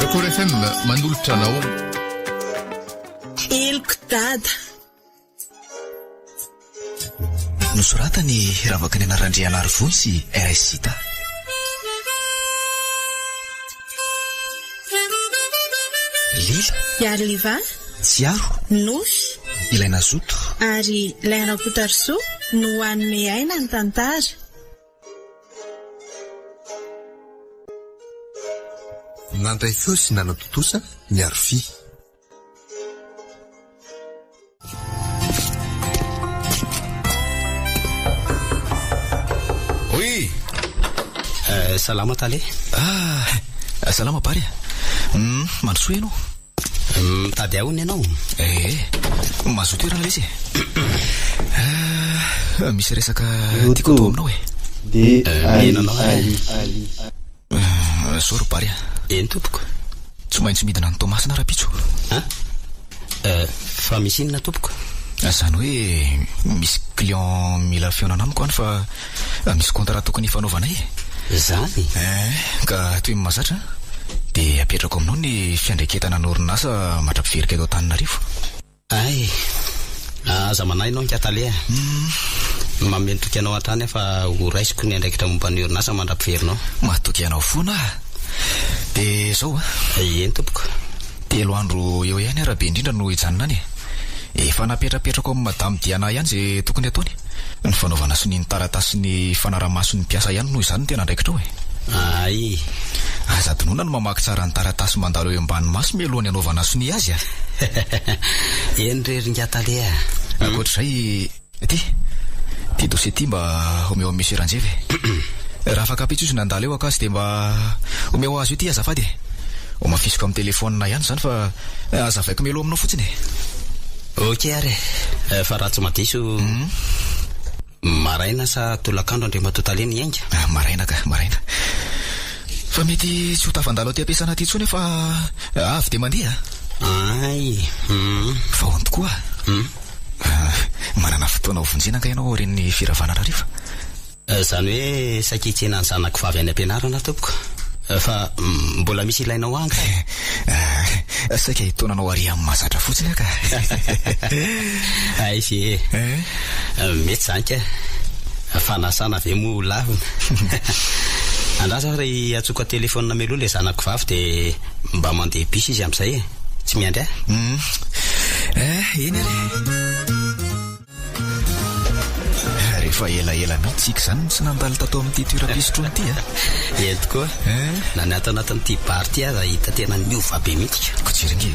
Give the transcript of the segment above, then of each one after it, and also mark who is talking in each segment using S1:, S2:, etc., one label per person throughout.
S1: Record FM manolotra anao.
S2: Heloko dada.
S3: Nosoratany Ravaka ny anaran-dRianarivony sy RS Sita. Lila.
S2: Iariliva.
S3: Tsiaro.
S2: Nofy.
S3: Ilay nazoto.
S2: Ary ilay Rakotoarisoa no hanome aina ny tantara.
S4: Nandray feo sy nanatontosa ny Arfi.
S3: Oui.
S5: Euh, salama tale.
S3: Ah, salama Bary a. Hmm, mandrosoa ianao.
S5: Mitady ahy hono ianao?
S3: Eh, mazoto toerana lesy e. Ah, misy resaka tiako atao aminao e.
S6: D
S5: Mino anao aho e.
S3: Ah, Zao ry Bary a.
S5: Eny tompoko.
S3: Tsy maintsy midina any Toamasina rahampitso.
S5: An? Eh, fa misy inona tompoko?
S3: Izany hoe misy client mila fihaonana amiko any fa misy contrat tokony hifanaovanay e.
S5: Izany?
S3: Eh, ka toy ny mahazatra dia apetrako aminao ny fiandraiketana ny orinasa mandra-piveriko eto Antananarivo.
S5: Hay, aza manahy ianao ingahy tale a. Manome toky anao hatrany aho fa ho raisiko ny andraikitra momba ny orinasa mandra-piverinao.
S3: Matoky anao foana aho. Dia izao a.
S5: Eny tompoko.
S3: Telo andro eo ihany aho raha be indrindra no hijanona any e. Efa napetrapetrako amin'i Madame Diana ihany izay tokony hataony. Ny fanaovana sonia ny taratasy ny fanaraha-maso ny mpiasa ihany noho izany no tena andraikitrao e.
S5: Hay.
S3: Aza adinoina ny mamaky tsara ny taratasy mandalo eo ambany maso mialohan'ny hanaovana sonia azy a.
S5: Eny re ry ingahy tale a.
S3: Ankoatr'izay, ity, ity dossier ity mba omeo an'i Monsieur Ranjeva e. Raha afaka ampitso izy nandalo eo Ankasy dia mba omeo azy io ity azafady e. Homafisiko amin'ny telefaonina ihany izany fa hazavaiko mialoha aminao fotsiny e.
S5: Ok ary e. Fa raha tsy madiso, maraina sa tolakandro Andriamatoa Tale ny hiainga?
S3: Maraina ka, maraina. Fa mety tsy ho tafandalo aty am-piasana aty intsony aho fa avy dia mandeha
S5: a. Ay, hum.
S3: Fa hono tokoa, manana fotoana hovonjena angaha ianao aorian'ny firavana hariva?
S5: Izany hoe saika hitsena ny zanako vavy any am-pianarana aho tompoko. Fa mbola misy ilainao ahy angaha
S3: e? Saika hitaona anao ary amin'ny mahazatra fotsiny aho ka.
S5: Hay ve e. Mety izany ka. Fanasana ve moa ho lavina. Andraso aho ry antsoiko an-telefaonina mialoha ilay zanako vavy dia mba mandeha bus izy amin'izay e. Tsy miandry ahy?
S3: Eny ary e. Rehefa elaela mihitsy isika izany no tsy nandalo tato amin'ity toeram-pisotroana ity a!
S5: Eny tokoa, na ny ato anatin'ity bar ity aza hita tena niova be mihitsy
S3: ka. Koa jereo ange e,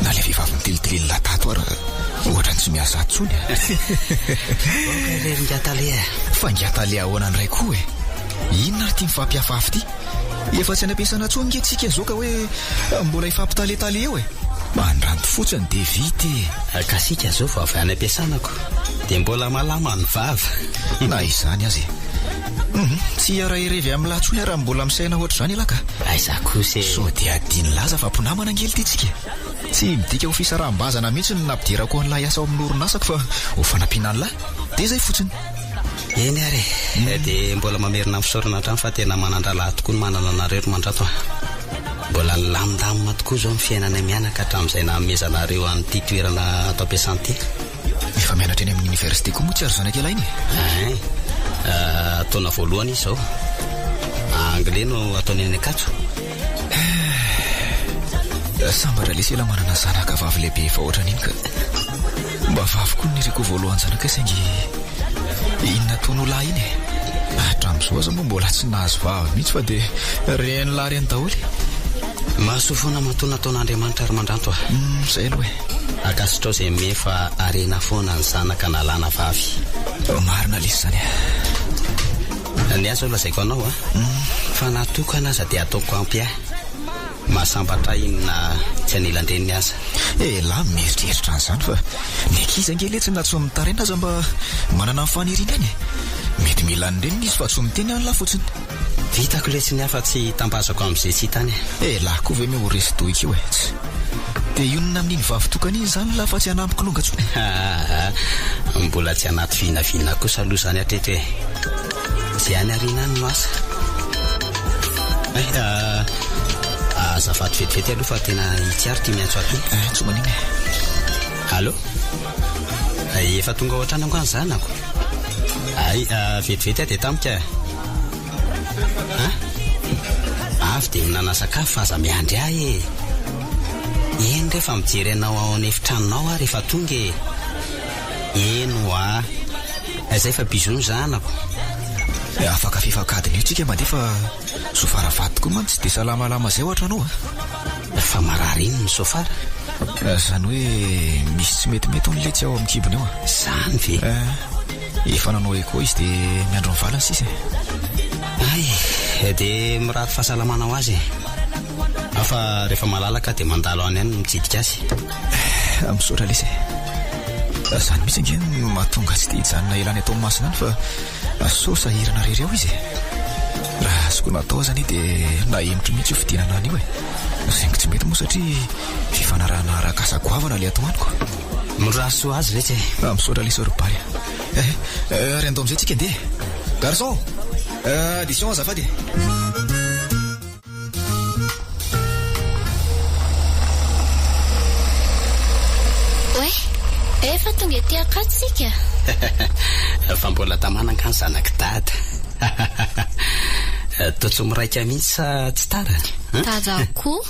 S3: na ilay vehivavy mitilililina tato ara ohatran'ny tsy miasa intsony a!
S5: Aoka irery ingahy tale a!
S3: Fa ingahy tale ahoana indray koa e? Inona ary ity mifampihafahafa ity? Efa tsy any am-piasana intsony nge tsika izao ka hoe mbola hifampitaletaly eo e! Mandranto fotsiny dia vita e!
S5: Ka isika izao vao avy any am-piasana ko dia mbola malama ny vava.
S3: Na izany aza e! Hum, tsy hiara-hirevy amin'lah intsony aho raha mbola misaina ohatr'izany ialahy ka!
S5: Aiza kosa e!
S3: Sao dia adinon'lah fa mpinamana ange ity tsika e! Tsy midika ho fisaraham-bazana mihitsy ny nampidirako an'lah hiasa ao amin'ny orinasako fa ho fanampiana an'lah. Dia izay fotsiny.
S5: Eny ary e! Dia mbola mamerina ny fisaorana hatrany fa tena manan-drahalahy tokoa ny manana anareo ry Mandrato a! Mbola nilamindamina tokoa izao ny fiainanay mianaka hatramin'izay nanomezanareo an'ity toerana ato am-piasana ity.
S3: Efa mianatra eny amin'ny oniversite koa moa tsy ary zanak'ialahy iny e?
S5: Ein! Taona voalohany izy izao. Anglais no ataony any Ankatso.
S3: Eh, sambatra lesy ela manana zanaka vavy lehibe efa ohatran'iny ka. Mba vavy koa ny niriko voalohan-janaka saingy iny nataonao lahy iny e. Hatramin'izao aza moa mbola tsy nahazo vavy mihitsy fa dia reny lahy reny daholo.
S5: Mahasoa foana matoa nataon'Andriamanitra ry Mandranto a.
S3: Mm, izay aloha e.
S5: Ankasitrao izay mihe fa harena foana ny zanaka na lahy na vavy.
S3: Marina lesy izany e.
S5: Ny ahy zao lazaiko anao a, fa na tokana aza dia ataoko ampy ahy. Mahasambatra ahy iny na tsy anilan-dreniny aza.
S3: Elah mieritreritra an'izany fa ny ankizy ange letsy na tsy mitaraina aza mba manana ny faniriany ihany e. Mety mila ny reniny izy fa tsy miteny an'lah fotsiny.
S5: Vitako letsy ny ahy fa tsy tambazako amin'izay tsy hitany
S3: e. Elah koa ve moa ho resy dohika io e. Tsy dia hionona amin'iny vavy tokana iny izany lah fa tsy hanampy kilonga intsony.
S5: Aa, mbola tsy anaty vinavina kosa aloha izany hatreto e. Izay any aoriana any no asa. Hay, azafady. Azafady vetivety aloha fa tena i Tsiaro ity miantso ahy ity.
S3: Eh, tsy maninona e.
S5: Allô? Efa tonga ao an-trano angaha ny zanako? Ay, vetivety aho dia tampoka. An? Avy dia mihinana sakafo fa aza miandry ahy e. Eny re fa mijery anao ao an'efitranonao aho rehefa tonga e. Eny hoa. Izay fa bisous ny zanako.
S3: Afaka fefak'adiny eo tsika mandeha fa sofara vadiko mantsy tsy dia salamalama izay ohatranao a.
S5: Fa marary inona ny sofara?
S3: Izany hoe misy tsy metimety hono letsy ao amin'ny kibony ao a.
S5: Izany ve?
S3: Eh, efa nanao echo izy dia miandry ny valiny sisa e.
S5: Hay, dia mirary fahasalamana ho azy e. Fa rehefa malalaka dia mandalo any ihany mitsidika azy.
S3: Eh, misaotra lesy e. Izany mihitsy ange no mahatonga azy tsy te hijanona ela any Toamasina any fa sao sahirana irery ao izy e. Raha azoko natao aza anie dia nahemotro mihitsy io fidinana any io e. Saingy tsy mety moa satria fifanarahana arak'asa goavana ilay ato amiko.
S5: Mirary soa azy letsy e.
S3: Ah, misaotra lesy ry Bary a. Eh, eh, ary andao amin'izay tsika andeha e. Garçon, eh, addition azafady e.
S6: Oay, efa tonga ety Ankatso isika.
S5: Fa mbola tamana angaha ny zanak'i Dada? Toa tsy miraika mihitsy sa tsy tara?
S6: Dada koa,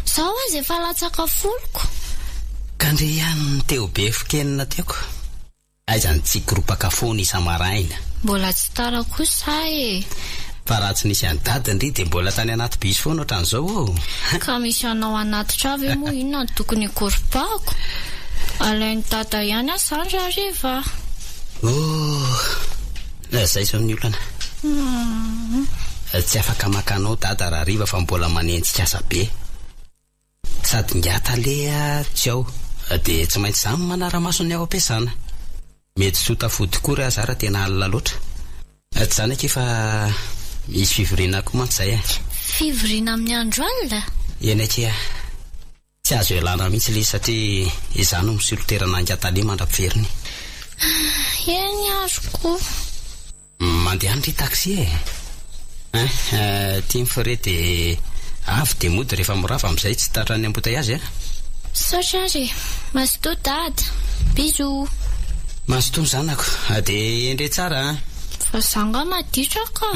S6: zaho aza efa latsaka foloko.
S5: Ka ndry ihany ny teo be fokenina teoko. Aiza ny tsikoropaka foana isa-maraina.
S6: Mbola tsy tara kosa aho e.
S5: Fa raha tsy nisy an'i Dada ndry dia mbola tany anaty bus foana ohatran'izao ô.
S6: Ka misy anao hanatitra ahy ve moa inona no tokony hikoropahako? Alain'i Dada ihany aho izany rahariva a.
S5: Oh! Izay izao ny olana. Tsy afaka maka anao Dada rahariva fa mbola manenjika asa be. Sady ingahy tale tsy ao dia tsy maintsy za no manara-maso ny ao am-piasana. Mety tsy ho tafody kory aza raha tena alina loatra. Tsy izany akia fa misy fivoriana koa mantsy izay e.
S6: Fivoriana amin'ny andro alina?
S5: Eny akia. Tsy azo ialana mihitsy ilay izy satria izaho no misolo toerana an'i Tale mandra-piveriny.
S6: Eny azoko.
S5: Mandeha any ry taxi e! Hein, ty ny frais de avy de mody rehefa mirava amin'izay tsy tratran'ny embouteillage a!
S6: Misaotra ary e! Mazotoa dada! Bisous!
S5: Mazotoa ny zanako, de endre tsara an!
S6: Fa za nga maditra ka!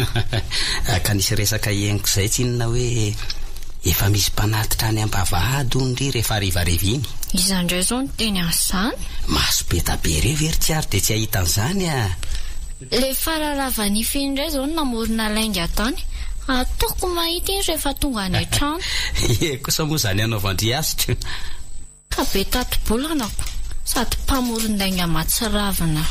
S5: Ka nisy resaka henoko izay tsinona hoe efa misy mpanatitra any am-bavahady hono ry rehefa harivariva iny.
S6: Iza indray izao no niteny an'izany?
S5: Maso be da be reo ve ry Tsiaro dia tsy hahita an'izany a!
S6: Le faralava nify iny indray izao no namorona lainga tany. Ataoko mahita iny rehefa tonga any an-trano.
S5: Ie kosa moa izany hanaovan-dry hasiko.
S6: Ka be tati-bolana ko, sady mpamoron-dainga mahatsiravina.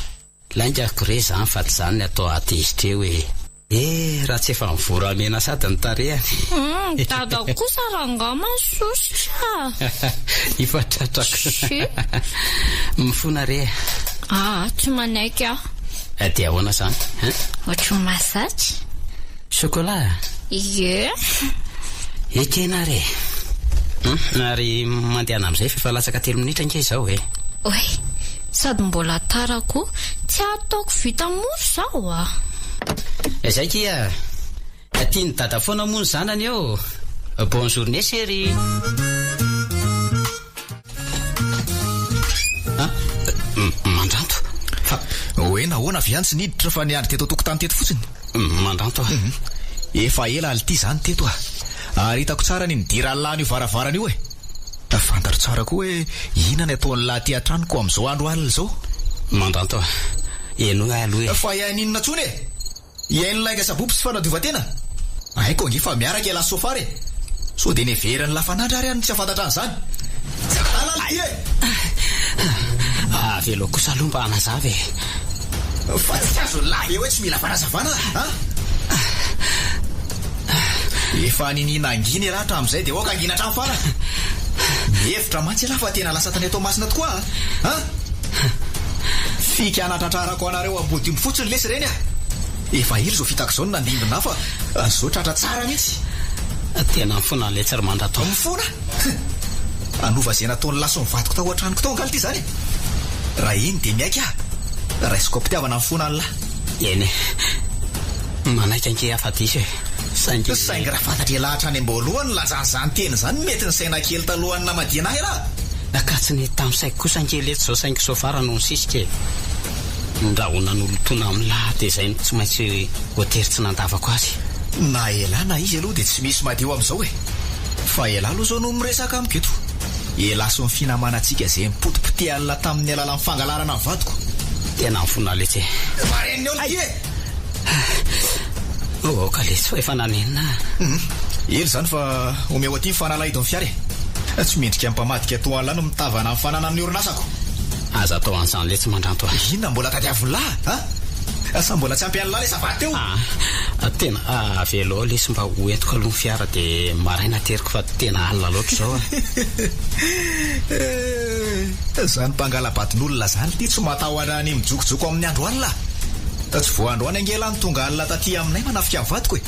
S5: Lainga ko re izany fa tsy izany ny atao hahatezitra eo e. Eh, raha tsy efa mivoramena sady ny tarehany.
S6: Hum, dada kosa rangaha masosotra a!
S5: Efa tratrako. Mifona re.
S6: Aa, tsy manaiky aho.
S5: Dia ahoana izany, hein?
S6: Ohatry ny mahazatra.
S5: Chocolat?
S6: Ie.
S5: Ekena ary e. Hum, ary mandehana amin'izay fa efa latsaka telo minitra ange izao e.
S6: Oay, sady mbola tara koa. Tsy ataoko vita mora izao a!
S5: Izay kia! Tian'i Dada foana moa ny zanany eo! Bonne journée chérie! Ah, Mandranto, fa.
S3: Hoe nahoana avy any tsy niditra fa niandry teto an-tokotany teto fotsiny?
S5: Mandranto ah.
S3: Efa ela alty izany teto ah. Ary hitako tsara ny nidiran'lah an'io varavarana io e. Fantatro tsara koa hoe inona ny ataon'lah aty an-tranoko amin'izao andro alina izao.
S5: Mandranto ah. Henoy ahy aloha e.
S3: Fa hihaino inona intsony e? Hihaino lainga sabobo sy fanadiovan-tena? Haiko ange fa miaraka ialahy sofara e! Sao dia neverin'ny lafanandra ary aho no tsy hahafantatra an'izany? Tsy adala ity e!
S5: Avelao kosa aloha mba hanazava e!
S3: Fa tsy azon'ny lahy ve hoe tsy mila fanazavana a? Efa niniana hangina ialahy hatramin'izay dia aoka hangina hatramin'ny farany! Mihevitra mantsy ialahy fa tena lasa tany Toamasina tokoa a! Fika hanatratrarako anareo ambodiomby fotsiny lesy ireny a! Efa ela izao fitaka izao no nandimbina ahy fa izao tratra tsara mihitsy.
S5: Tena mifona letsy ry Mandrato.
S3: Mifona? Hanova izay nataon'ny lahy sy ny vadiko tao an-tranoko tao angaha ity izany e? Raha eny dia miaiky aho. Raisiko am-pitiavana ny fona an'lah.
S5: Eny e. Manaiky ange aho fa diso e. Saingy.
S3: Saingy raha fantatr'ialahy hatrany am-boalohany ny lanjan'izany teny izany, mety nisaina kely talohan'ny namadihana ahy ialahy.
S5: Ka tsy nety tamin'ny saiko kosa ange letsy izao saingy soafara no nisisika e. Ny rahona nolotoina amin'lah dia izay no tsy maintsy voatery tsy nandavako azy.
S3: Na elah na izy aloha dia tsy misy madio amin'izao e! Fa elah aloha izao no miresaka amiko eto. Elah sy ny finamanantsika izay nipotipotehan'lah tamin'ny alalan'ny fangalarana ny vadiko.
S5: Tena mifona letsy e!
S3: Marenina eo ity e!
S5: Aoka letsy fa efa nanenina aho.
S3: Hum, ela izany fa omeo aty ny fanalahidin'ny fiara e! Tsy mendrika ny mpamadika toa an'lah no mitavana ny fananan'ny orinasako.
S5: Aza atao an'izany letsy Mandranto a!
S3: Inona mbola tadiavin'lah a? Sa mbola tsy ampy an'lah ilay zava teo?
S5: Ah, tena avelao lesy mba ho entiko aloha ny fiara dia maraina ateriko fa tena alina loatra izao a!
S3: Izany mpangala-badin'olona izany ity tsy matahotra ny mijokojoko amin'ny andro alina. Tsy vao androany ange elah no tonga alina taty aminay manafika ny vadiko e!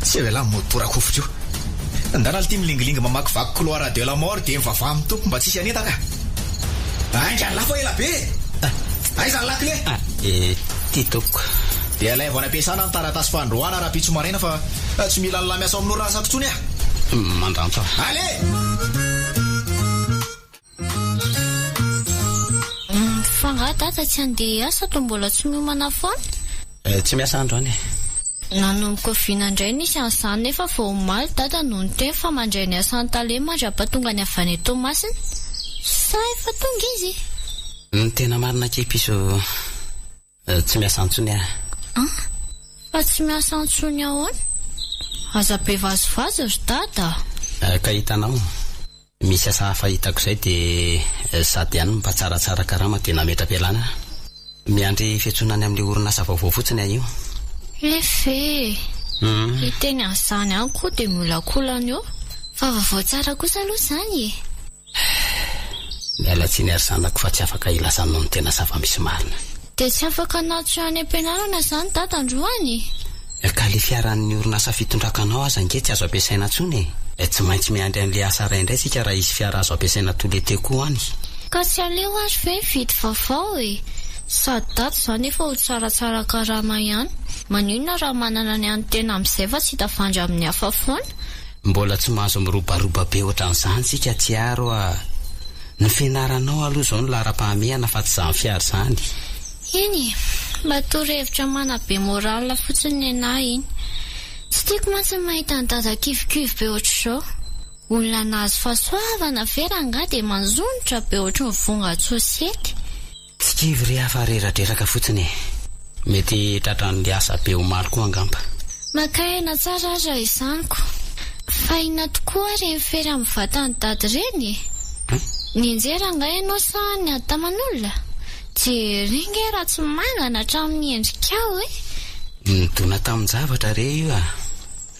S3: Tsy eo elah motora kofitra io. Ndana lty milingilingy mamakivaky couloir de la mort dia mivavaha amin'ny Tompo mba tsisy hanendaka. Haingana lah fa ela be e! Aiza ny lakile?
S5: Ity tompoko.
S3: Dia alaivo any am-piasana ny taratasy fandroahana rahampitso maraina fa tsy mila an'lah miasa ao amin'ny orinasako intsony aho.
S5: Mandranto.
S3: Allez!
S6: Fa angaha dada tsy handeha hiasa toa mbola tsy miomana foana?
S5: Tsy miasa androany e.
S6: Nanomboka oviana indray nisy an'izany nefa vao omaly dada no niteny fa mandray ny asan'ny tale mandra-pahatongany avy any Toamasina. Sa efa tonga izy?
S5: Ny tena marina akia piso tsy miasa intsony aho.
S6: An? Fa tsy miasa intsony ahoana? Aza be vazivazy ry dada
S5: a! Ka hitanao, misy asa hafa hitako izay dia sady ihany mba tsaratsara karama dia nametra-pialana aho. Miandry fiantsoana any amin'ilay orinasa vaovao fotsiny aho io.
S6: Efa e! Hiteny an'izany ihany koa dia miolakolana eo. Fa vaovao tsara kosa aloha izany e!
S5: Miala tsiny ary zanako fa tsy afaka hilaza aminao ny tena zava-misy marina.
S6: Dia tsy afaka natso any am-pianarana izany dada androany?
S5: Ka le fiaran'ny orinasa fitondrako anao aza ange tsy azo ampiasaina intsony e! Tsy maintsy miandry an'le asa iray indray tsika raha hisy fiara azo ampiasaina tous les deux koa any.
S6: Ka tsy aleo ary ve mividy vaovao e! Sady dada izany efa ho tsaratsara karama ihany. Maninona raha manana ny an'ny tena amin'izay fa tsy hitavandra amin'ny hafa foana?
S5: Mbola tsy mahazo mirobaroba be ohatran'izany tsika Tsiaro a! Ny fianaranao aloha izao no laharam-pahamehana fa tsy izany fiara izany.
S6: Eny e! Mba torohevitra manabe moral fotsiny nenahy iny. Tsy tiako mantsy ny mahita an'i Dada kivikivy be ohatr'izao. Olona nahazo fahasoavana ve rangahy dia manjonitra be ohatry ny vongan-tsosiety.
S5: Tsy kivy ry aho fa reradreraka fotsiny e. Mety tratran'ny asa be omaly koa angamba.
S6: Maka aina tsara ary raha izany ko. Fa inona tokoa ary ireny fery amin'ny vatan'i dada ireny e? Nianjera angaha ianao sa niady taman'olona? Jereo nge raha tsy mangana hatramin'ny endrikao e!
S5: Nidona tamin-javatra re io a!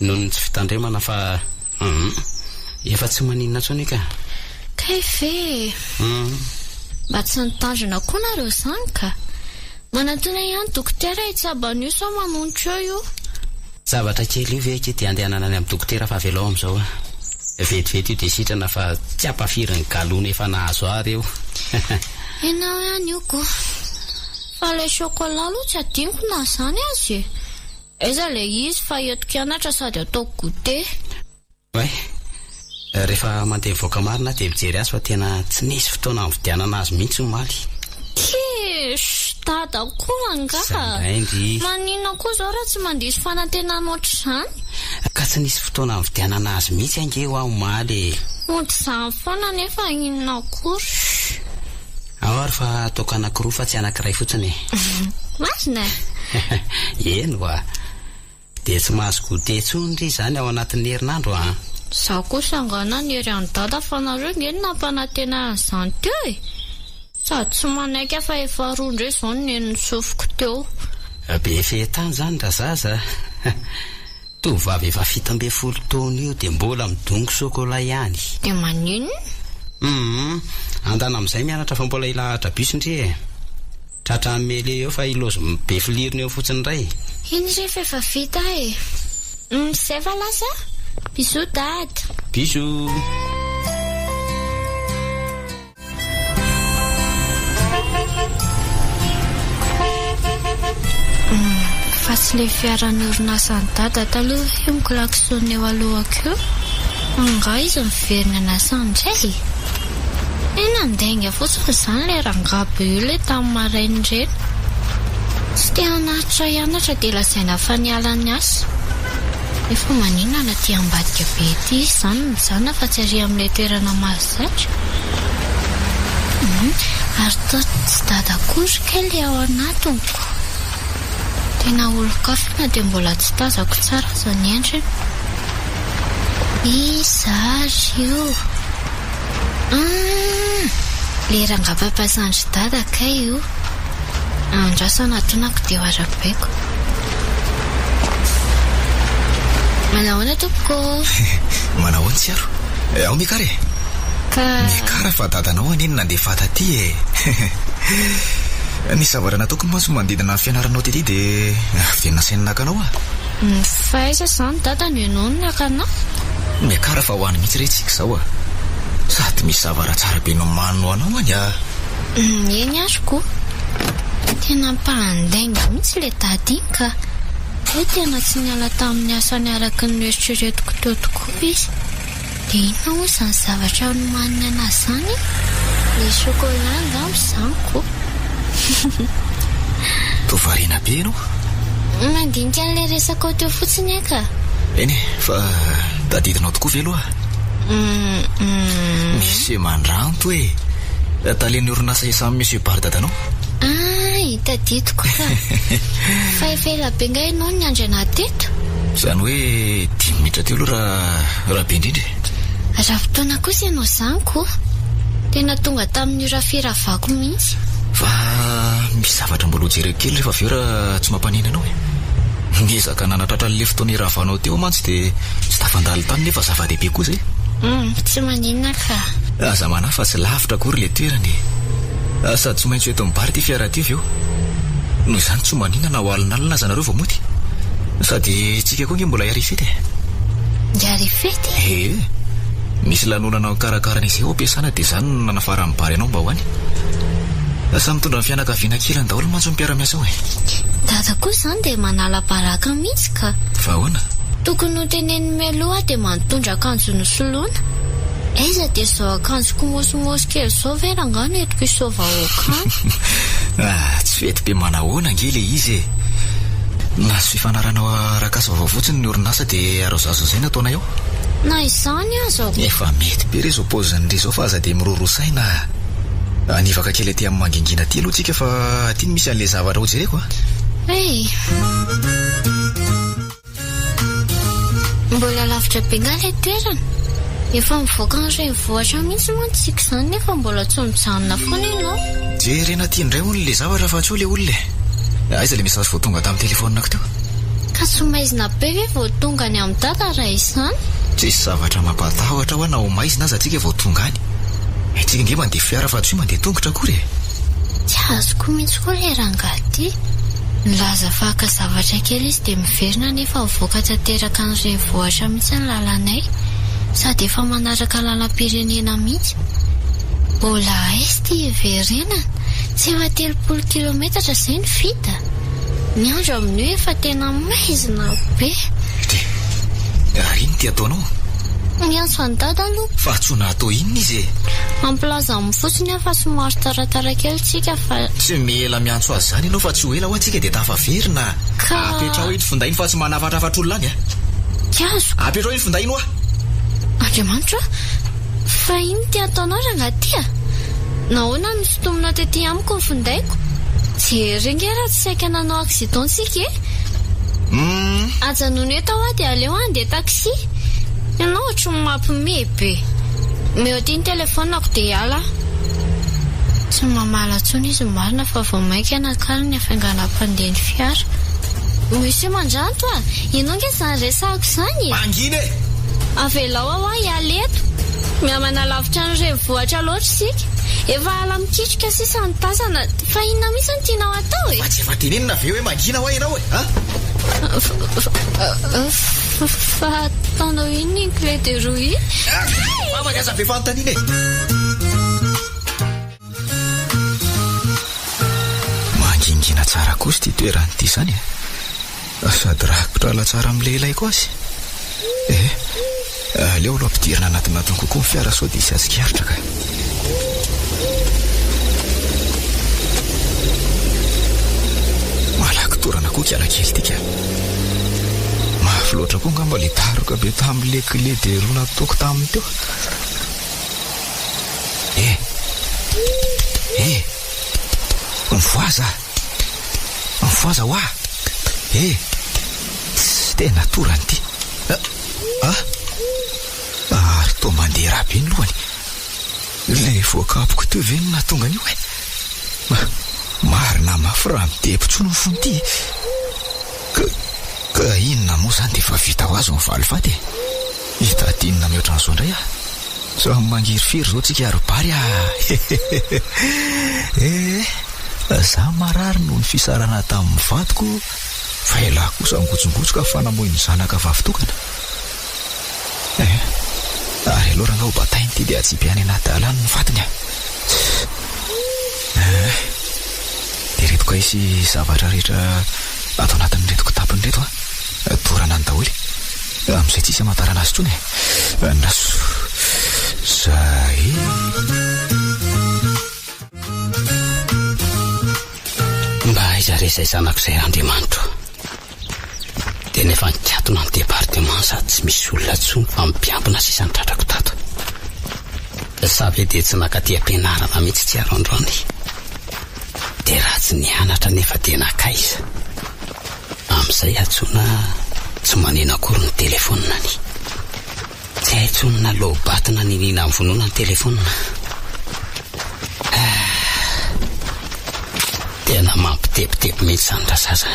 S5: Noho ny tsy fitandremana fa hum efa tsy maninona intsony io ka.
S6: Kay ve e! Mba tsy nitandrina koa nareo izany ka! Manantena ihany dokotera hitsabo an'io sao manonitra eo io.
S5: Zavatra kely io ve akia dia andehanana any amin'ny dokotera fa avelao amin'izao a! Vetivety io dia sitrana fa tsy ampafiry ny galona efa nahazo ahy reo.
S6: Enao ihany io ko! Fa ilay chocolat aloha tsy adinoko na izany aza e! Aiza ilay izy fa entiko hianatra sady ataoko goûter.
S5: Oay, rehefa mandeha mivoaka marina aho dia mijery azy fa tena tsy nisy fotoana nividianana azy mihitsy omaly.
S6: Kish! Dada koa angaha?
S5: Izay indray ndry.
S6: Maninona koa izao raha tsy mandiso fanantenana ohatr'izany?
S5: Ka tsy nisy fotoana nividianana azy mihitsy ange hoa omaly e.
S6: Ohatr'izany foana nefa inona akory.
S5: Ao ary fa ataoko anakiroa fa tsy anakiray fotsiny e.
S6: Marina
S5: e! Eny oa! Dia tsy mahazo goûter intsony ry izany ao anatin'ny herinandro an!
S6: Izaho kosa angaha nanery an'i Dada fa nareo nge no nampanantena ahy an'izany teo e! Sady tsy manaiky aho fa efa roa indray izao no nenon'ny sofiko teo.
S5: Be fehetany izany razaza a! Tovovavy efa 17 taona io dia mbola midongy sokola ihany.
S6: Dia maninona?
S5: Humm, andana amin'izay mianatra fa mbola hilahatra bus ndry e! Tratran'ny mêlée eo fa hilaozy be filirony eo fotsiny indray.
S6: Iny re fa efa vita e! Humm, zay va lasa? Bisous dada!
S5: Bisous!
S6: Fa tsy ilay fiaran'ny orinasan'i Dada taloha ve io mi-klaxonne eo alohako io? Angaha izy miverina niasa indray e? He nandainga fotsiny izany ilay rangahy be io ilay tamin'ny maraina ireny. Tsy te hanatitra hianatra dia lazaina fa niala ny asa. Nefa maninona no aty ambadika be ety izy izany no mijanona fa tsy ary amin'ilay toerana mahazatra? Hum, ary toa tsy dada akory kay ilay ao anatiny ko. Tena olon-kafa na dia mbola tsy tazako tsara aza ny endriny. Iza ary io? Ah! Ilay rangahy papa zandry dada kay io. Andraso anatonako dia ho arahabaiko. Manahoana tompoko ô?
S3: Manahoana Tsiaro? Ao Mikara e!
S6: Ka.
S3: Mikara fa dadanao anie no nandefa taty e! Nisy zavatra nataoko mantsy manodidina ny fianaranao tety dia avy dia nasainy naka anao aho.
S6: Fa aiza izany dada no ianao no naka anah?
S3: Miakara fa ho any mihitsy re tsika izao a! Sady misy zavara tsara be nomaniny ho anao any a!
S6: Eny ary ko! Tena mpandainga mihitsy ilay dada iny ka! Hoe tena tsy niala tamin'ny asany araka ny noeritreretiko teo tokoa izy. Dia inona moa izany zavatra nomaniny an'azy izany e? Ilay chocolat angamba izany ko!
S3: Toa variana be ianao.
S6: Mandinika an'ilay resakao teo fotsiny aho ka.
S3: Eny e, fa tadidinao tokoa ve aloha? Monsieur Mandranto e! Talen'ny orinasa Esam Monsieur Bary dadanao.
S6: Ay, tadidiko ka. Fa efa ela be nga ianao no niandry anah teto?
S3: Izany hoe dimy minitra teo aloha raha raha be indrindra e.
S6: Raha fotoana kosa ianao izany ko. Tena tonga tamin'ny ora firavako mihitsy.
S3: Fa misy zavatra mbola ho jereko kely rehefa avy eo raha tsy mampaneno anao e. Niezaka nanatratra an'ilay fotoana hiravanao teo aho mantsy dia tsy tafandalo tany nefa zava-dehibe koa izay.
S6: Hum, tsy maninona ka.
S3: Aza manahy fa tsy lavitra akory ilay toerana e. Sady tsy maintsy ho eto amin'ny bar ity fiara ity avy eo. Noho izany tsy ho maninona na ho alinalina aza nareo vao mody. Sady tsika koa ange mbola hiara-hifety e.
S6: Hiara-hifety?
S3: Ee. Misy lanonana ho karakaraina izay ao am-piasana dia izany no nanafaran'ny bar anao mba ho any. Samy mitondra ny fianakaviana keliny daholo mantsy ny mpiara-miasa ao e.
S6: Dada koa izany dia manala baraka mihitsy ka.
S3: Fa ahoana?
S6: Tokony noteneniny mialoha aho dia mba nitondra akanjo nosoloina. Aiza dia izao akanjo kimosimosy kely izao ve rangahy no entiko hiseho vahoaka any?
S3: Ah, tsy fety be manahoana ange ilay izy e! Nahazo fifanarahana arak'asa vaovao fotsiny ny orinasa dia araozazo izay no ataonay ao.
S6: Na izany aza.
S3: Efa mety be re izao paozin'i ry izao fa aza dia miroroa saina a! Hanivaka kely aty amin'ny mangingina aty aloha tsika fa aty no misy an'ilay zavatra hojereko a!
S6: Hey! Mbola lavitra be nga ilay toerana? Efa mivoaka ny renivohitra mihitsy mantsy isika izany nefa mbola tsy mijanona foana ianao.
S3: Jerena aty indray hono ilay zavatra fa tsy eo ilay olona e! Aiza ilay message vao tonga tamin'ny telefaoniko teo?
S6: Ka tsy maizina be ve vao tonga any amin'i Dada raha izany?
S3: Tsisy zavatra mampatahotra hoa na ho maizina aza tsika vao tonga any. Tsika ange mandeha fiara fa tsy hoe mandeha tongotra akory e!
S6: Tsy azoko mihitsy koa ilay rangahy ity. Nilaza fa haka zavatra kely izy dia miverina nefa mivoaka tanteraka ny renivohitra mihitsy ny lalanay. Sady efa manaraka lalam-pirenena mihitsy. Mbola aiza ity hiverenana? Tsy efa 30 kilometatra izay no vita? Ny andro amin'io efa tena maizina be.
S3: Dry, ary inona ity ataonao?
S6: Miantso an'i Dada aloha.
S3: Fa antsoina hatao inona izy e?
S6: Mampilaza aminy fotsiny aho fa somary taratara kely tsika fa.
S3: Tsy mila miantso azy izany ianao fa tsy ho ela hoa tsika dia tafaverina.
S6: Ka.
S3: Apetraho iny finday iny fa tsy manafatrafatr'olona any a.
S6: Tsy azoko.
S3: Apetraho iny finday iny hoa.
S6: Andriamanitra o! Fa inona ity ataonao rangahy ity a? Nahoana no nosintomina tety amiko ny findaiko? Jereo nge raha tsy saika nanao accident tsika e! Ajanony eto aho dia aleo handeha taxi. Ianao ohatry ny mampiomehy be. Omeo aty ny telefaoniko dia hiala aho. Tsy mamaly intsony izy marina fa vao mainka nakariny hafainganam-pandeha ny fiara. Monsieur Mandranto a! Ianao ange izany resahako izany e!
S3: Mangina e!
S6: Avelao aho hiala eto. Mihamanalavitra ny renivohitra loatra isika. Efa ala mikitroka sisa no tazana. Fa inona mihitsy no tianao hatao e?
S3: Fa tsy efa tenenina ve hoe mangina hoa ianao e? A?
S6: Fa ataonao inona iny clé de roue iny?
S3: Vavaka aza be fanontaniana e! Mangingina tsara kosa ity toerana ity izany e! Sady rakotra ala tsara amin'ny lehilahy koa azy. Eh, aleo aloha ampidirina anatinatiny kokoa ny fiara sao dia hisy hatsikaritra ka. Malaky torana koa kialakely ity ka. Mafy loatra koa angamba ilay daroka be tamin'ilay clé de roue nataoko taminy teo. Eh! Eh! Mivoaza! Mivoaza hoa! Eh! Tss, tena torana ity. Ah! Ary toa mandeha rà be ny lohany. Ilay voakapoka teo ve no nahatonga an'io e? Marina mafy raha mitempo intsony ny fony ity e! Ka, ka inona moa izany dia efa vita ho azy ny valifaty e? Hitady inona mihoatra an'izao indray aho? Samy mangirifiry izao tsika ry Bary a! Eh, za marary noho ny fisarahana tamin'ny vadiko fa ialahy kosa ngotsongotsoka fa namoy ny zanaka vavy tokana. Eh, ary aleo rangaha ho bataina ity dia atsipy any anaty ala any ny fatiny a! Eh, dia ireto kay sy zavatra rehetra ato anatin'ireto kitapony ireto a, dorana any daholo. Amin'izay tsisy hamantarana azy intsony e. Andraso. Zay.
S5: Mba aiza re izay zanako izay Andriamanitro? Tena efa nikatona ny département sady tsy misy olona intsony fa mpiambina sisa ny tratrako tato. Sa ve dia tsy nakaty am-pianarana mihitsy tsy ary androany? Dia raha tsy nianatra nefa dia nakaiza? Amin'izay antsoina tsy maneno akory ny telefaoniny. Tsy hay intsony na low-bat na niniana novonoina ny telefaonina. Ah! Tena mampitebiteby mihitsy izany razaza.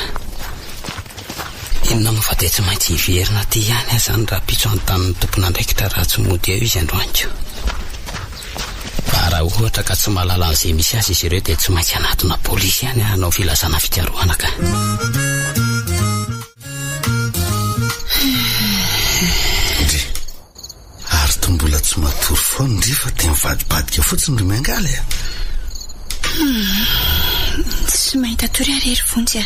S5: Inona moa fa dia tsy maintsy hiverina aty ihany aho izany rahampitso hanontany ny tompon'andraikitra raha tsy mody eo izy androany ko. Fa raha ohatra ka tsy mahalala an'izay misy azy izy ireo dia tsy maintsy hanatona polisy ihany aho hanao filazana fikarohana ka.
S4: Ndry. Ary toa mbola tsy matory foana ndry fa dia mivadibadika fotsiny ry Miangaly a!
S7: Hum, tsy mahita tory aho re ry Vonjy a!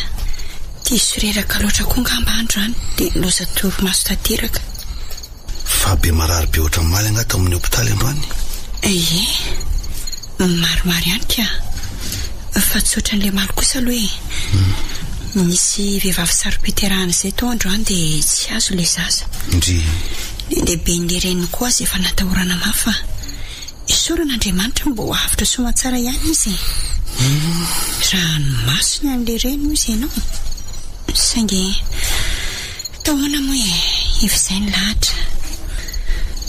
S7: Diso reraka loatra koa angamba androany dia loza torimaso tanteraka.
S4: Fa be marary be ohatran'ny omaly angaha tao amin'ny hopitaly androany?
S7: Ie, maromaro ihany ka. Fa tsy ohatran'ilay omaly kosa aloha e. Nisy vehivavy saro-piterahana izay tao androany dia tsy azo ilay zaza.
S4: Ndry.
S7: Ny lehiben'ilay reniny koa aza efa natahorana mafy fa isaorana Andriamanitra mbo avotra soamantsara ihany izy e. Ranomaso ny an'ilay reny hoy izy ianao. Saingy Atao ahoana moa e, efa izay ny lahatra.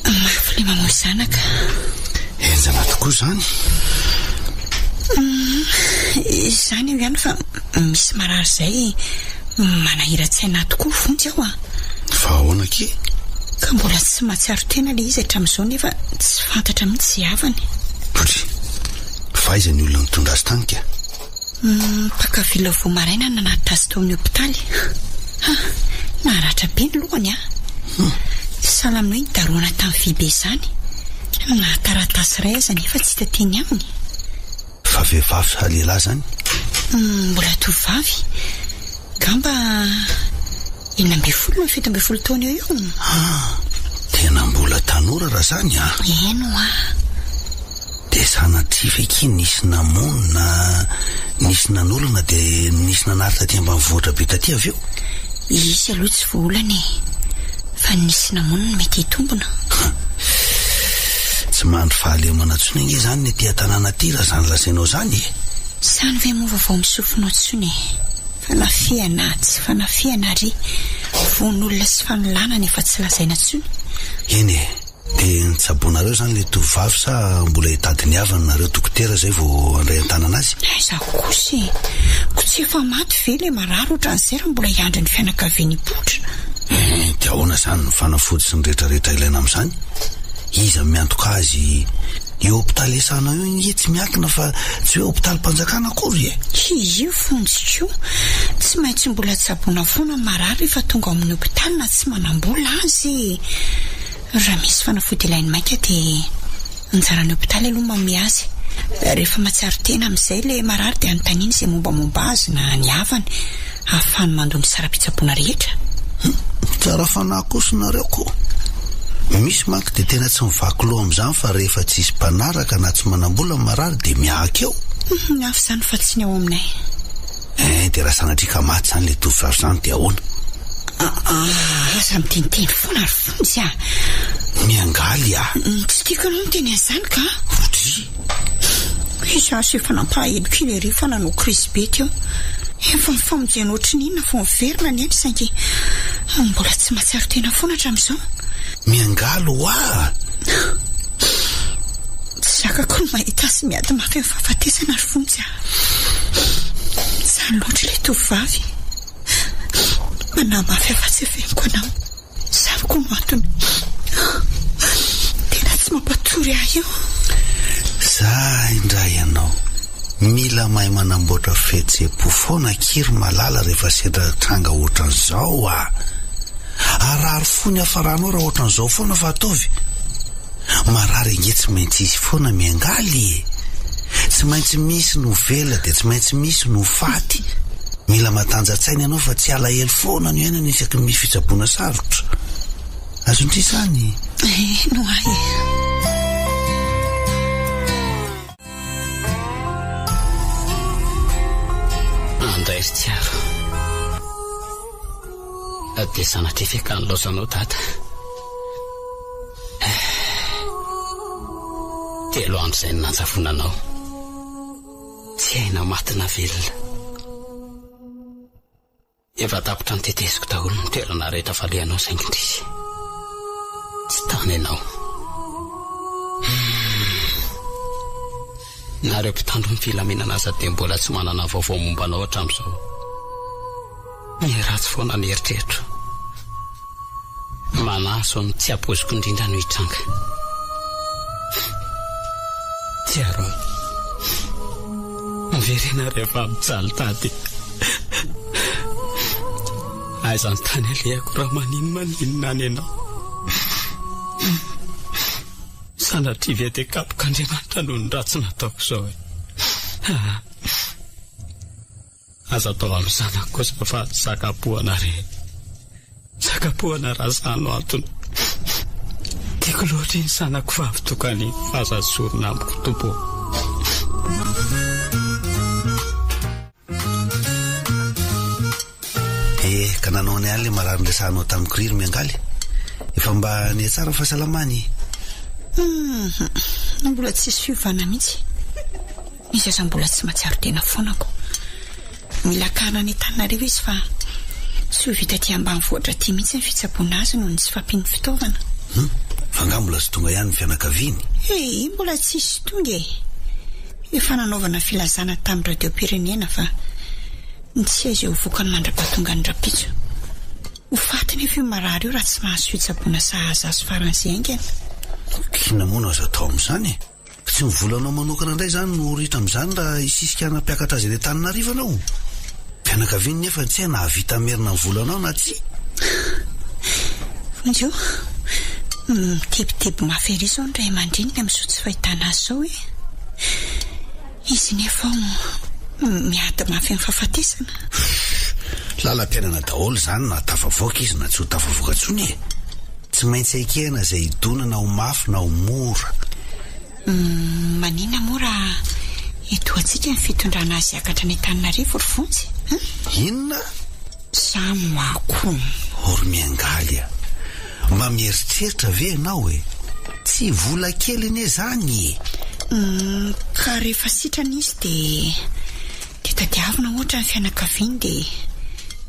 S7: Mafy ilay mamoy zanaka.
S4: Henjana tokoa izany.
S7: Hum, izany eo ihany fa misy marary izay manahiran-tsaina ahy tokoa Vonjy aho a.
S4: Fa ahoana akia?
S7: Ka mbola tsy mahatsiaro tena ilay izy hatramin'izao nefa tsy fantatra mihitsy izay havany.
S4: Dry, fa aiza ny olona nitondra azy tany ka?
S7: Mpaka villa vao maraina no nanatitra azy tao amin'ny hopitaly. Ha! Naratra be ny lohany an! Sahala amin'ny hoe nidarohana tamin'ny vy be izany. Na taratasy iray aza anefa tsy hita teny aminy.
S4: Fa vehivavy sa lehilahy izany?
S7: Mbola tovovavy. Angamba 16 na 17 taona eo eo.
S4: Ha! Tena mbola tanora raha izany an!
S7: Eny hoa!
S4: Dia sanatria ve ki nisy namono na nisy nanolana dia nisy nanary taty ambanivohitra be taty avy eo?
S7: Izy aloha tsy voaolana e! Fa ny nisy namono no mety hitombina.
S4: Tsy mandry fahalemana intsony ange izany ny aty an-tanàna aty raha izany lazainao izany e!
S7: Izany ve moa vaovao amin'ny sofinao intsony e! Fanafihana tsy fanafihana ary vono olona sy fanolanana efa tsy lazaina intsony.
S4: Eny e! Dia nitsaboanareo izany ilay tovovavy sa mbola hitady ny havany nareo dokotera izay vao handray an-tanana azy?
S7: Aiza kosa e! Ko tsy efa maty ve ilay marary ohatran'izay raha mbola hiandry ny fianakaviany hipoitra?
S4: Eh, dia ahoana izany ny fanafody sy ny rehetrarehetra ilaina amin'izany? Iza no miantoka azy? Io hopitaly iasanao io ange tsy miankina fa tsy hoe hopitalim-panjakana akory e!
S7: Io Vonjy ko! Tsy maintsy mbola tsaboina foana ny marary rehefa tonga ao amin'ny hopitaly na tsy manam-bola aza e! Raha misy fanafody ilainy maika dia anjaran'ny hopitaly aloha manome azy. Rehefa mahatsiaro tena amin'izay ilay marary dia anontaniana izay mombamomba azy na ny havany. ahafahany mandoa ny saram-pitsaboana rehetra.
S4: Tsara fanahy kosa nareo ko! Misy manko dia tena tsy mivaky loha amin'izany fa rehefa tsisy mpanaraka na tsy manam-bola ny marary dia mihahaka eo.
S7: Ny hafa izany fa tsy ny ao aminay.
S4: Eh, dia raha sanatria ka maty izany ilay tovovavy izany dia ahoana?
S7: Ah, aza miteniteny foana ry Vonjy a!
S4: Miangaly ah!
S7: Tsy tiako ianao miteny an'izany ka!
S4: Oudry!
S7: Izaho aza efa nampahelo kely ery fa nanao crise be teo. Efa nifamonjena ohatry ny inona vao niverina ny ainy saingy mbola tsy mahatsiaro tena foana hatramin'izao.
S4: Miangaly hoa!
S7: Tsy zakako ny mahita azy miady mafy amin'ny fahafatesana ry Vonjy a! Izany loatra ilay tovovavy. Manahy mafy aho fa tsy afeniko anao. Izany koa no antony tena tsy mampatory ahy io.
S4: Za indray ianao. Mila mahay manamboatra fihetseham-po foana akia ry Malala rehefa sendra tranga ohatran'izao a! Harary fo ny hafaranao raha ohatran'izao foana fa ataovy. Marary ange tsy maintsy hisy foana miangaly e! Tsy maintsy misy no velona dia tsy maintsy misy no faty. Mila matanja-tsaina ianao fa tsy alahelo foana no iainana isaky ny misy fitsaboana sarotra. Azon-dry izany?
S7: Heno ahy e!
S5: Andray ry Tsiaro. Dia sanatria ve ka nilaozanao dada? Telo andro izay no nanjavonanao. Tsy hay na maty na velona. Efa tapitra noteteziko daholo ny toerana rehetra falehanao saingy indrisy. Tsy tany ianao. Na ireo mpitandro ny filaminana aza dia mbola tsy manana vaovao momba anao hatramin'izao. Miharatsy foana ny eritreritro. Manahy sao ny tsy ampoiziko indrindra no hitranga. Tsiaro aho. Miverena rehefa mijaly tady. Aiza ny tany alehako raha maninomaninona any ianao. Sanatria ve dia kapok'Andriamanitra noho ny ratsy nataoko izao e. Aza atao amin'ny zanako kosa fa zakapohana re. Zakapohana raha za no antony. Tiako loatra iny zanako vavy tokana iny fa aza zorina amiko Tompo ô.
S4: Eh, ka nanao ny aly marary niresahanao tamiko ry ry miangaly. Efa mba nihatsara ny fahasalamany.
S7: Hum, mbola tsisy fiovana mihitsy. Izy aza mbola tsy mahatsiaro tena foana ko. Mila akarina any Antananarivo izy fa tsy ho vita aty ambanivohitra aty mihitsy ny fitsaboana azy noho ny tsy fahampian'ny fitaovana.
S4: Hum, fa angaha mbola tsy tonga ihany ny fianakaviany?
S7: Ee, mbola tsisy tonga e. Efa nanaovana filazana tamin'ny radiom-pirenena fa ny tsy hay izay ho vokany mandra-pahatongan'ny rahampitso. Ho faty nefa io marary io raha tsy mahazo fitsaboana sahaza azy faran'izay haingana.
S4: Inona moa no azo atao amin'izany e? Tsy ny volanao manokana indray izany no ho ritra amin'izany raha hisisika hanampiakatra azy any Antananarivo ianao. Fianakaviany nefa tsy hay na hahavita hamerina ny volanao na tsia.
S7: Vonjy o! Mitebiteby mafy ery izao ny ray aman-dreniny amin'izao tsy fahitana azy izao e! Izy nefa ao miady mafy amin'ny fahafatesana.
S4: Lalam-piainana daholo izany na tafavoaka izy na tsy ho tafavoaka intsony e! Tsy maintsy ekena izay hidona na ho mafy na ho mora.
S7: Manina moa raha etoantsika ny fitondrana azy hiakatra any Antananarivo ry Vonjy an?
S4: Inona?
S7: Za moako.
S4: O ry miangaly a! Mba mieritreritra ve ianao e? Tsy vola kely anie izany e!
S7: Ka rehefa sitrana izy dia Dia tadiavina ohatra ny fianakaviany dia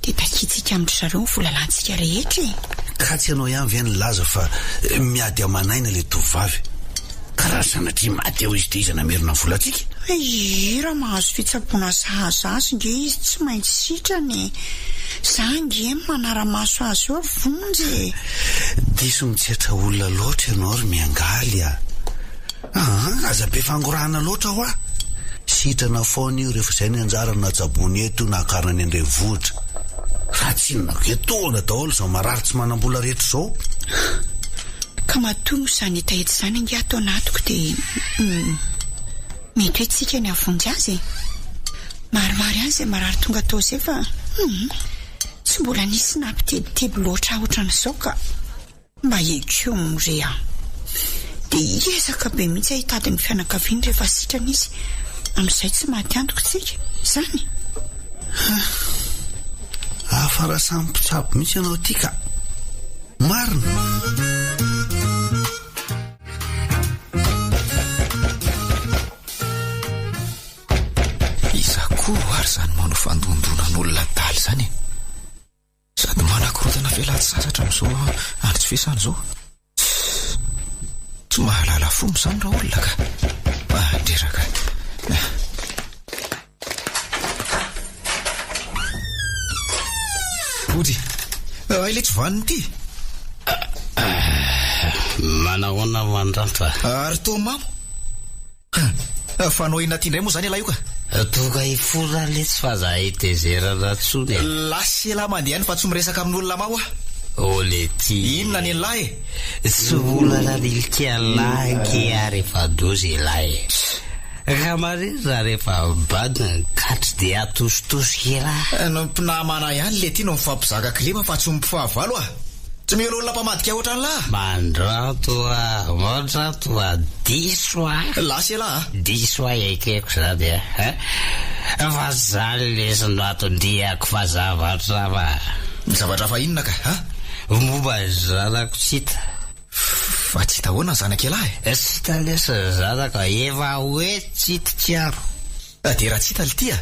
S7: dia takintsika amin-dry zareo ny vola lanintsika rehetra e!
S4: Ka tsy ianao ihany ve nilaza fa miady aman'aina ilay tovovavy? Ka raha sanatria maty eo izy dia iza namerina ny volantsika?
S7: Ii, raha mahazo fitsaboana sahaza azy nge izy tsy maintsy sitrana e! Za nge no manara-maso azy eo ry Vonjy e!
S4: Diso mitsetra olona loatra ianao ry Miangaly a! Aa, aza be fangorahana loatra hoa! Sitrana foana io rehefa izay ny anjarany na tsaboina eto io na akarina any an-drenivohitra. Fa tsy inona getohana daholo izao marary tsy manam-bola rehetra izao.
S7: Ka matoa moa izany hetaheta izany ange ato anatiko dia mety hoe tsika ny hahavonjy azy e! Maromaro ihany izay marary tonga tao izay fa. Hum, tsy mbola nisy nampitebiteby loatra ahy ohatran'izao ka. Mba ekeo moa re aho. Dia hiezaka be mihitsy aho hitady ny fianakaviany rehefa sitrana izy. Amin'izay tsy maty antoka isika. Izany?
S4: Hafa raha samy mpitsabo mihitsy ianao ity ka. Marina!
S3: Iza koa ary izany manao fandondonan'olona adala izany e? Sady manakorontana fialan-tsasatra amin'izao andro tsy fiasana izao. Tssss! Tsy mahalala fomba izany raolona ka! Mandreraka. Body, hay ilay tsy vanona ity!
S5: Manahoana Mandranto a?
S3: Ary toa mamo? Fanao inona aty indray moa izany ialahy io ka?
S5: Tonga hifona letsy fa za hitezerana tsony e.
S3: Lasa ialahy mandeha any fa tsy miresaka amin'olona mamo aho.
S5: Oh lety.
S3: Inona ny an'lahy
S5: e? Tsy olana nilika an'lahy ange ary efa doza ialahy e. Raha marina rehefa mibadina ny katry dia atositosika ialahy.
S3: Ny mpinamana ihany lety no mifampizaka kilema fa tsy ny mpifahavalo ah. Tsy mila olona mpamadika ohatran'lah.
S5: Mandranto ah, mandranto ah, diso ah.
S3: Lasa elah ah.
S5: Diso ah ekeko zany ah. Fa zany lesy no atondriako fa zavatra hafa.
S3: Zavatra hafa inona ka ah?
S5: Momba ny zanako tsy hita.
S3: Fa tsy hita ahoana ny zanak'ialahy
S5: e? Tsy hita lesy ny zanako, efa hoe tsy hita tsy aro.
S3: Dia raha tsy hita lty a!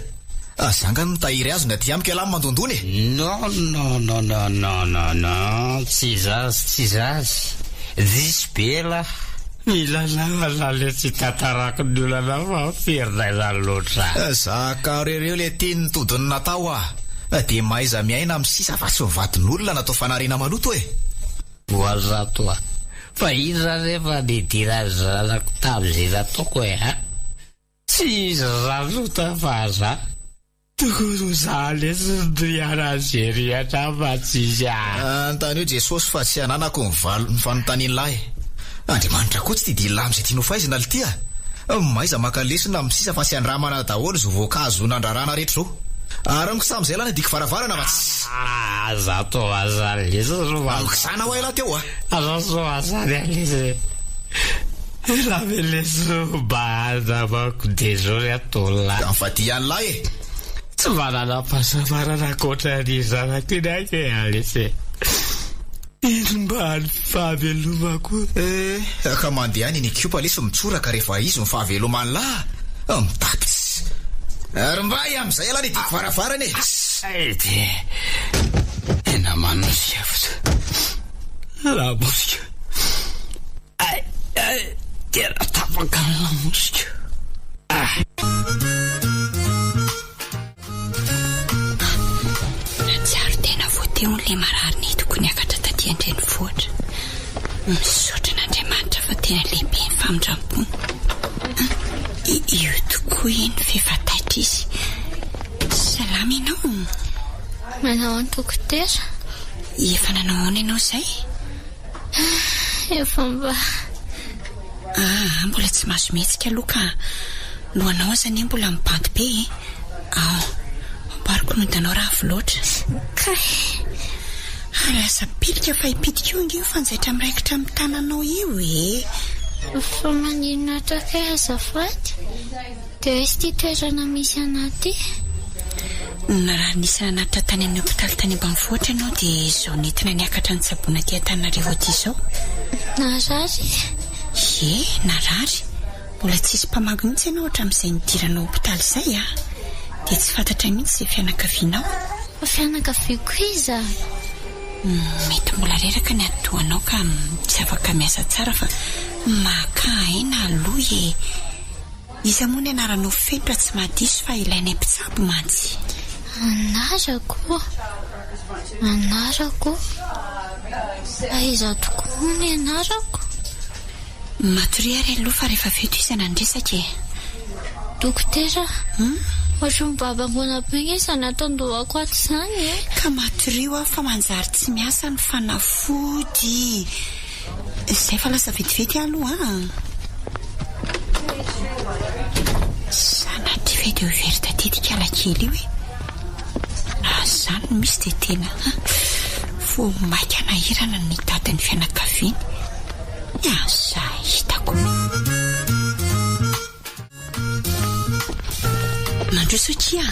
S3: Za nga no mitahiry azy no aty amiko ialahy mandondona e!
S5: Non non non non non non non tsy zazy tsy zazy! Diso be lah! Mila namana le tsy tantarako ny olana fa miferinaina loatra.
S3: Zakaro ireo le ty ny todiny natao a! Dia mahaiza miaina amin'ny sisa fa tsy ny vadin'olona natao fanariana maloto e!
S5: Voazato a! Fa inona anefa ny idiran'ny zanako tamin'izay nataoko e a! Tsy izy Ranota fa za. Tokony ho za lesy no hiara-jery hatrany fa tsy izy ah.
S3: Anontanio Jesosy fa tsy ananako ny valiny fanontanian'lah e. Andriamanitra koa tsy tia dilam izay tiany ho faizina lty a. Mahaiza maka lesona amin'ny sisa fa tsy andramana daholo izao voankazo nandrarana rehetra izao. Ary mikisama izay lah ny diky varavarana fa tsy.
S5: Aza atao an'izany lesy ry mama.
S3: Mikisana hoa elah teo a.
S5: Aza atao an'izany lesy e. Ela ve lesy no mba andramako désolé atolona.
S3: Ka mifadia an'lah e!
S5: Tsy manana fahasambarana ankoatra ny zanako iny aho ke lesy e! Iny mba ny fahavelomako.
S3: Eh, ka mandeha any ny ekipa lesy mitsoraka rehefa izy no fahaveloman'lah! Mitapitsy. Ary mbay amin'izay ialahy ny diky varavarana e!
S5: Ay dia tena manosika fotsiny. Lamosiko. Ay, ay, tena tapaka ny lamosiko. Ah.
S7: Nahatsiaro tena voateo ilay marary nentiko niakatra taty an-drenivohitra. Misaotra an'Andriamanitra fa tena lehibe ny famindram-pony. Io tokoa iny f'efa taitra izy. Salama ianao?
S6: Manao ahoana dokotera?
S7: Efa nanao ahoana ianao izay?
S6: Efa mba.
S7: Aa, mbola tsy mahazo mihetsika aloha ka. Lohanao aza anie mbola mibanty be e. Ao, amboariko ny odanao raha avo loatra.
S6: Kay.
S7: Ary aza pilika fa hipitika eo ange io fanjaitra miraikitra amin'ny tananao io e.
S6: Fa maninona ato kay azafady? Dia aiza ity toerana misy anà ity?
S7: Raha nisy nanatitra tany amin'ny hopitaly tany ambanivohitra ianao dia izao nentina niakatra nitsaboana aty Antananarivo aty izao.
S6: Narary?
S7: Ie, narary. Mbola tsisy mpamangy mihitsy ianao hatramin'izay nidiranao hopitaly izay a! Dia tsy fantatray mihitsy izay fianakavianao.
S6: Fa fianakaviako iza?
S7: Mety mbola reraka ny atidohanao ka tsy afaka miasa tsara fa makà aina aloha e! Iza moa ny anaranao feno raha tsy mahadiso fa ilainay mpitsabo mantsy.
S6: Anarako? Anarako? Fa iza tokoa moa ny anarako?
S7: Matoria ary aloha fa rehefa avy eo tohizana ny resaka e.
S6: Dokotera, ohatran'ny mibabangoana be nge izany ato an-dohako ato izany e.
S7: Ka matoria ho'aho fa manjary tsy miasa ny fanafody. Izay fa lasa vetivety aho aloha an! Sanatria ve dia ho very tadidy ikala kely io e! Aza. ohatran'izany no misy dia tena vao maika nahirana ny nitady ny fianakaviany. Asa hitako. Mandroso akia,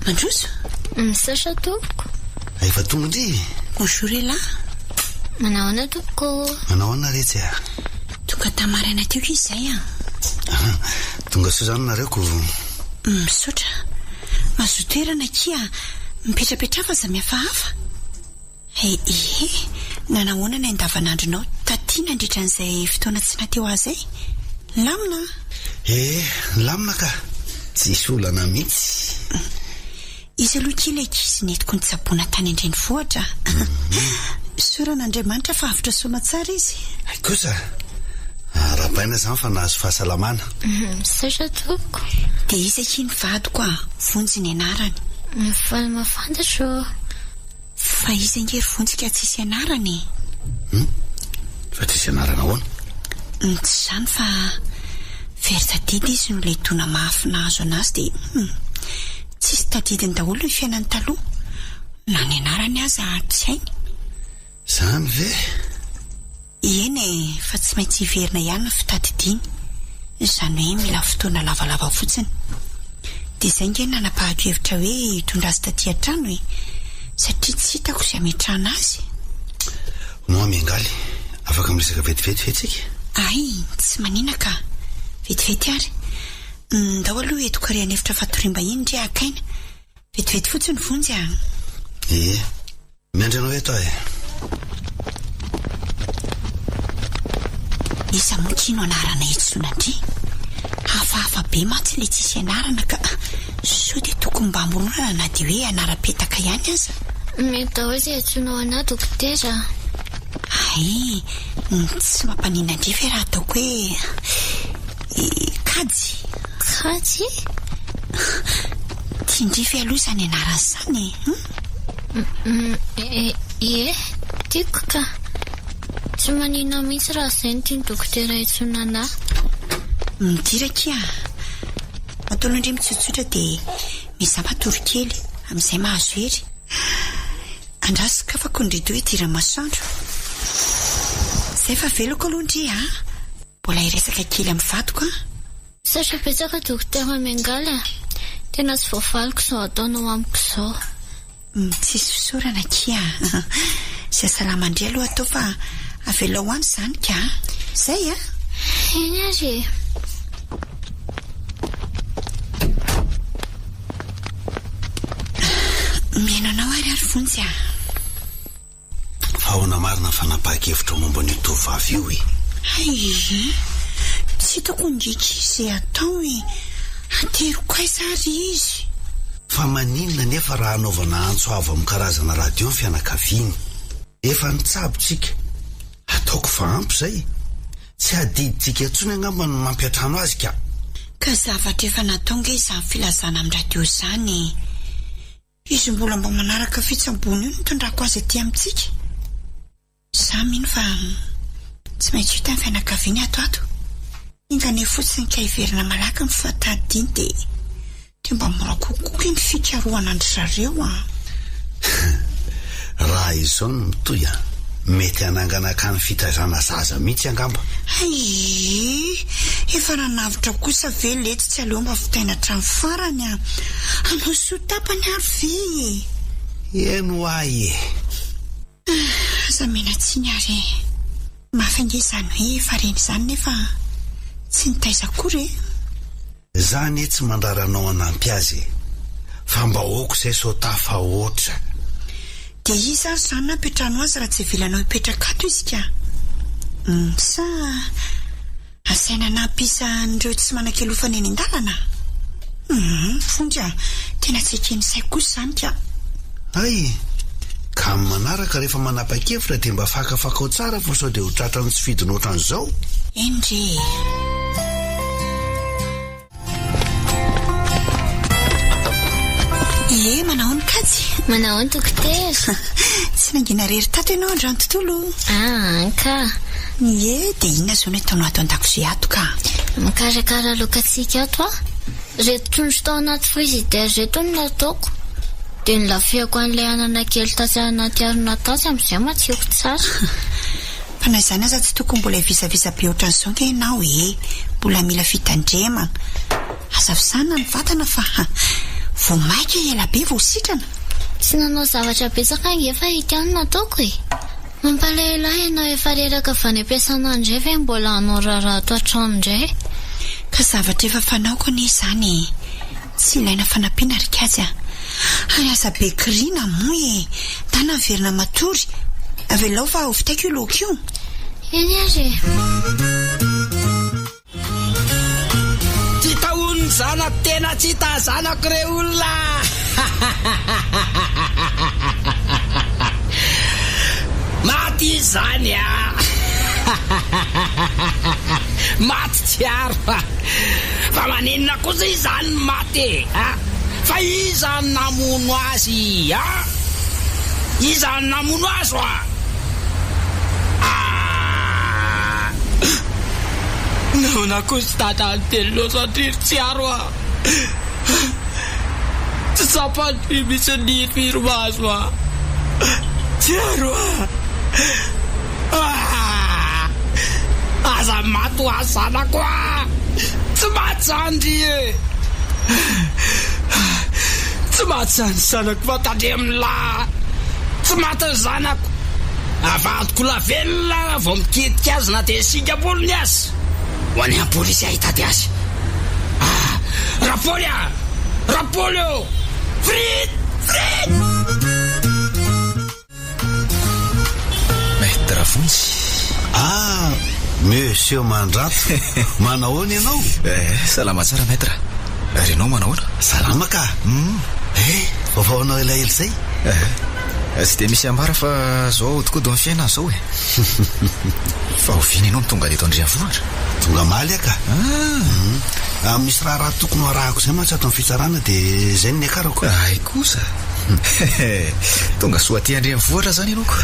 S7: mandroso.
S6: Misaotra tompoko.
S4: Efa tonga ndry.
S7: Bonjour elah.
S6: Manao ahoana tompoko?
S4: Manao ahoana retsy a?
S7: Tonga tamaraina teo izy izay a.
S4: Tonga soa izany nareo ko.
S7: Misaotra. Mazoa toerana akia, mipetrapetraha fa aza mihafahafa. Ie, nanahoana ny andavanandronao taty nandritra an'izay fotoana tsy naha-teo ahy izay? Nilamina an?
S4: Ee, nilamina ka! Tsisy olana mihitsy.
S7: Izy aloha akia ilay ankizy nentiko nitsaboana tany an-drenivohitra a! Isaorana Andriamanitra fa avotra soamatsara izy.
S4: Hay kosa! Arahabaina izany fa nahazo fahasalamana.
S6: Misaotra tompoko.
S7: Dia izy akia ny vadiko a! Vonjy ny anarany.
S6: Faly mahafantatra ô!
S7: Fa izy ange ry Vonjy ka tsisy anarana e!
S4: Hum? Fa tsisy anarana ahoana?
S7: Tsy izany fa very tadidy izy noho ilay dona mafy nahazo anazy dia hum! Tsisy tadidiny daholo ny fiainany taloha. Na ny anarany aza tsy hainy.
S4: Izany ve?
S7: Eny e, fa tsy maintsy hiverina ihany ny fitadidiany. Izany hoe mila fotoana lavalava fotsiny. Dia izay ange no nanapahako hevitra hoe hitondra azy taty an-trano e! Satria tsy hitako izay hametrahana azy.
S4: Moa miangaly, afaka miresaka vetivety ve tsika?
S7: Hay, tsy manina ka. Vetivety ary. Ndao aloha entiko ary an'efitra fatoriam-bahiny ndry haka aina. Vetivety fotsiny Vonjy a!
S4: Ie. Miandry anao eto aho e.
S7: Iza moa ity no anarana iantsoana an-dry? Hafahafa be mantsy ilay tsisy anarana ka sao dia tokony mba hamoronana na dia hoe anaram-petaka ihany aza.
S6: Mety daholo izay iantsoanao anà dokotera a.
S7: Hay, tsy mampaninona an-dry ve raha ataoko hoe Kajy?
S6: Kajy?
S7: Tian-dry ve aloha izany anarana izany e?
S6: Ie, tiako ka. Tsy maninona mihitsy raha izay no tian'ny dokotera hiantsoana anà.
S7: Midira akia. Atao aloha ndry mitsotsotra dia mizaha matory kely, amin'izay mahazo hery. Andraso sokafako ny rideau hidiran'ny masoandro. Izay fa veloko aloha ndry a! Mbola hiresaka kely amin'ny vadiko an!
S6: Misaotra betsaka Dokotera Miangaly a! Tena tsy voavaliko izao ataonao amiko izao.
S7: Tsisy fisaorana akia a! Izay salama ndry aloha atao fa avelao any izany ka! Izay a!
S6: Eny ary e!
S7: Mihaino anao ary aho ry Vonjy a!
S4: Fa ahoana marina ny fanapahan-kevitrao momba an'io tovovavy io e?
S7: Hay e! Tsy hitako ndriky izay atao e! Ateriko aiza ary izy?
S4: Fa maninona anefa raha anaovana antso avo amin'ny karazana radio ny fianakaviany? Efa nitsabo tsika. Ataoko fa ampy izay. Tsy adidintsika intsony angamba ny mampiantrano azy ka.
S7: Ka zavatra efa natao nge izany filazana amin'ny radio izany e! Izy mbola mba manaraka fitsaboana io no nitondrako azy aty amintsika. Za mino fa tsy maintsy hita ny fianakaviany ato ato. Enga anie fotsiny ka hiverina malaky ny fahatadiany dia dia mba mora kokoa ny fikarohana an-dry zareo an.
S4: Raha izao no mitohy an, mety hanangana akany fitaizana zaza mihitsy angamba.
S7: Ayy! Efa nanavotra kosa ve letsy tsy aleo mba vitaina hatramin'ny farany a! Hanao soa tapany ary ve e!
S4: Eny ho ahy e!
S7: Aza omena tsiny ary e! Mafy ange izany hoe efa reny izany nefa tsy nitaiza akory e!
S4: Za anie tsy mandrara anao hanampy azy e! Fa mba ok izay sao tafahoatra.
S7: Dia iza ary izany no hampiantrano azy raha tsy avelanao hipetraka ato izy ka? Sa asaina hanampy isa an'ireo tsy manan-kialofana eny an-dalana? Humm, Vonjy a! Tena tsy eken'ny saiko kosa izany ka!
S4: Hay! Ka amin'ny manaraka rehefa manapa-kevitra dia mba fakafakao tsara fa sao dia ho tratran'ny tsy fidiny ohatran'izao.
S7: Eny re e! Ie, manahoana Kajy?
S6: Manahoana Dokotera?
S7: Tsy nangina irery tato ianao androany tontolo.
S6: Ah, an ka.
S7: Ie, dia inona izao no ataonao ato an-dakozia ato ka?
S6: Mikarakara laokantsika ato aho. Ireto trondro tao anaty frigidaire ireto no nataoko. Dia nilafihako an'ilay anana kely tatsy anaty harona tatsy amin'izay matsiro tsara.
S7: Fa na izany aza tsy tokony mbola hivisavisa be ohatran'izao ange ianao e! Mbola mila fitandremana. Aza visana ny vatana fa vao maika ela be vao sitrana.
S6: Tsy nanao zavatra betsaka ange fa ity ihany no nataoko e! Mampalahelo ahy ianao efa reraka avy any am-piasana indray ve mbola hanao raharaha ato an-trano indray?
S7: Ka zavatra efa fanaoko anie izany e! Tsy ilaina fanampiana ry kajy a! Ary aza be kirina moa e! Ndana miverina matory! Avelao fa ho vitaiko io laoka io!
S6: Eny ary e!
S5: Tsy hita hono ny zanako, tena tsy hita ny zanako re olona a! Maty izy izany a! Maty tsy aro a! Fa maninona kosa izy izany no maty e? A! Fa iza no namono azy a? Iza no namono azy oa? Ah! Nahoana kosa dada no teny loatra ndry ry Tsiaro a? Tsy tsapan-dry mihitsy ny hirifiry mahazo a! Tsiaro a! Ah! Aza maty ho ahy zanako a! Tsy maty zany ry e! Tsy maty zany zanako fa tandremo ny lahy! Tsy maty ny zanako! Avadiko lavenona raha vao mikitika azy na dia ny singam-bolony aza! Ho any amin'ny polisy aho hitady azy! Ah! Rapaoly a! Rapaoly ô! Frite! Frite!
S3: Maître Vonjy.
S4: Ah! Monsieur Mandrato, manahoana ianao?
S3: Eh, salama tsara Maître. Ary ianao manahoana?
S4: Salama ka. Eh, vaovao anao elaela izay?
S3: Eh, tsy dia misy ambara fa zao ahodikodin'ny fiainana izao e. Fa oviana ianao no tonga teto an-drenivohitra?
S4: Tonga omaly aho ka. Ah. Misy raharaha tokony ho arahako izay mantsy ato amin'ny fitsarana dia izay no niakarako.
S3: Hay kosa. Tonga soa aty an-drenivohitra izany ianao ko.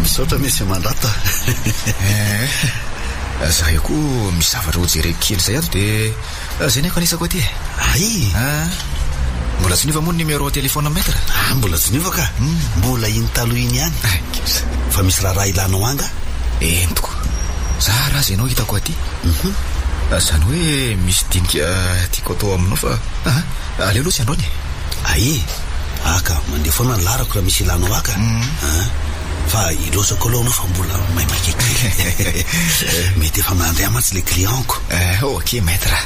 S4: Misaotra Monsieur Mandrato a.
S3: Eh, za io koa misy zavatra ho jereko kely izay ato dia izay ny ankanesako aty e.
S4: Hay!
S3: Ah, mbola tsy niova moa ny numéro téléphone maître?
S4: Ah, mbola tsy niova ka. Mbola iny taloha iny ihany. Fa misy raharaha ilanao angaha?
S3: Eny tokoa. Zara aza ianao hitako aty. Izany hoe misy dinika tiako atao aminao fa ah, aleo aloha tsy androany e.
S4: Aie! Aka, mandeha foana ny laharako raha misy ilanao aka a! Fa ilaozako aloha anao fa mbola maimaika kely. Mety efa miandry ahy mantsy ilay client-ko.
S3: Eh, ok maître.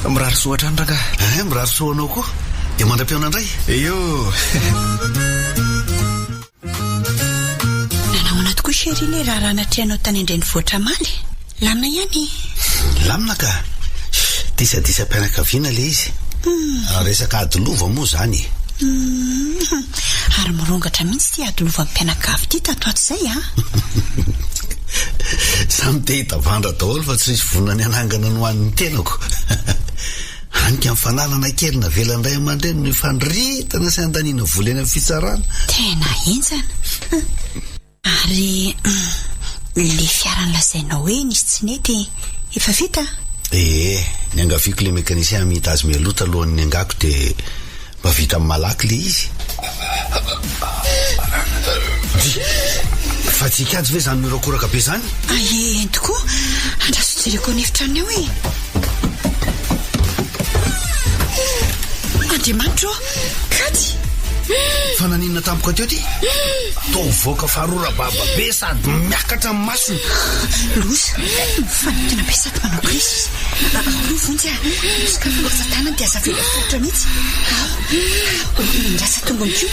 S3: Mirary soa hatrany rangahy.
S4: Eh, mirary soa anao koa. Dia mandra-pihaona indray.
S3: Io.
S7: Nanahoana tokoa chérie ilay raharaha natrehanao tany an-drenivohitra omaly? Lamina ihany e!
S4: Lamina ka! Disadisam-pianakaviana ilay izy. Resaka ady lova moa izany e!
S7: Humm! Ary mirongatra mihitsy ity ady lovan'ny mpianakavy ity tato ato izay an!
S4: Samy te hitavandra daholo fa tsy misy vonona ny hanangana ny ho an'ny tenako. Hany ka ny fananana kely navelan'ny ray aman-dreny no ifandritana sy andaniana vola eny amin'ny fitsarana.
S7: Tena henjana. Ary le fiara nolazainao hoe nisy tsy nety efa vita?
S4: Ee, niangaviako le mécanicien hamita azy mialoha talohan'ny niangako dia mba vita malaky le izy. Dry, fa tsy hikajy ve izany mihorakoraka be izany?
S7: Ae, eny tokoa, andraso jereko ny efitranony ao e. Andriamanitro ô! Kajy!
S4: Fa naninona tampoka teo ty? Toa mivoaka farora baba be sady miakatra ny masony.
S7: Loza! Mifanintona be sady manao crise izy. Aloha vonjy a! Sokafy ny ratsan-tanany dia aza avela hiforitra mihitsy. Ao! Ny ratsan-tongony koa.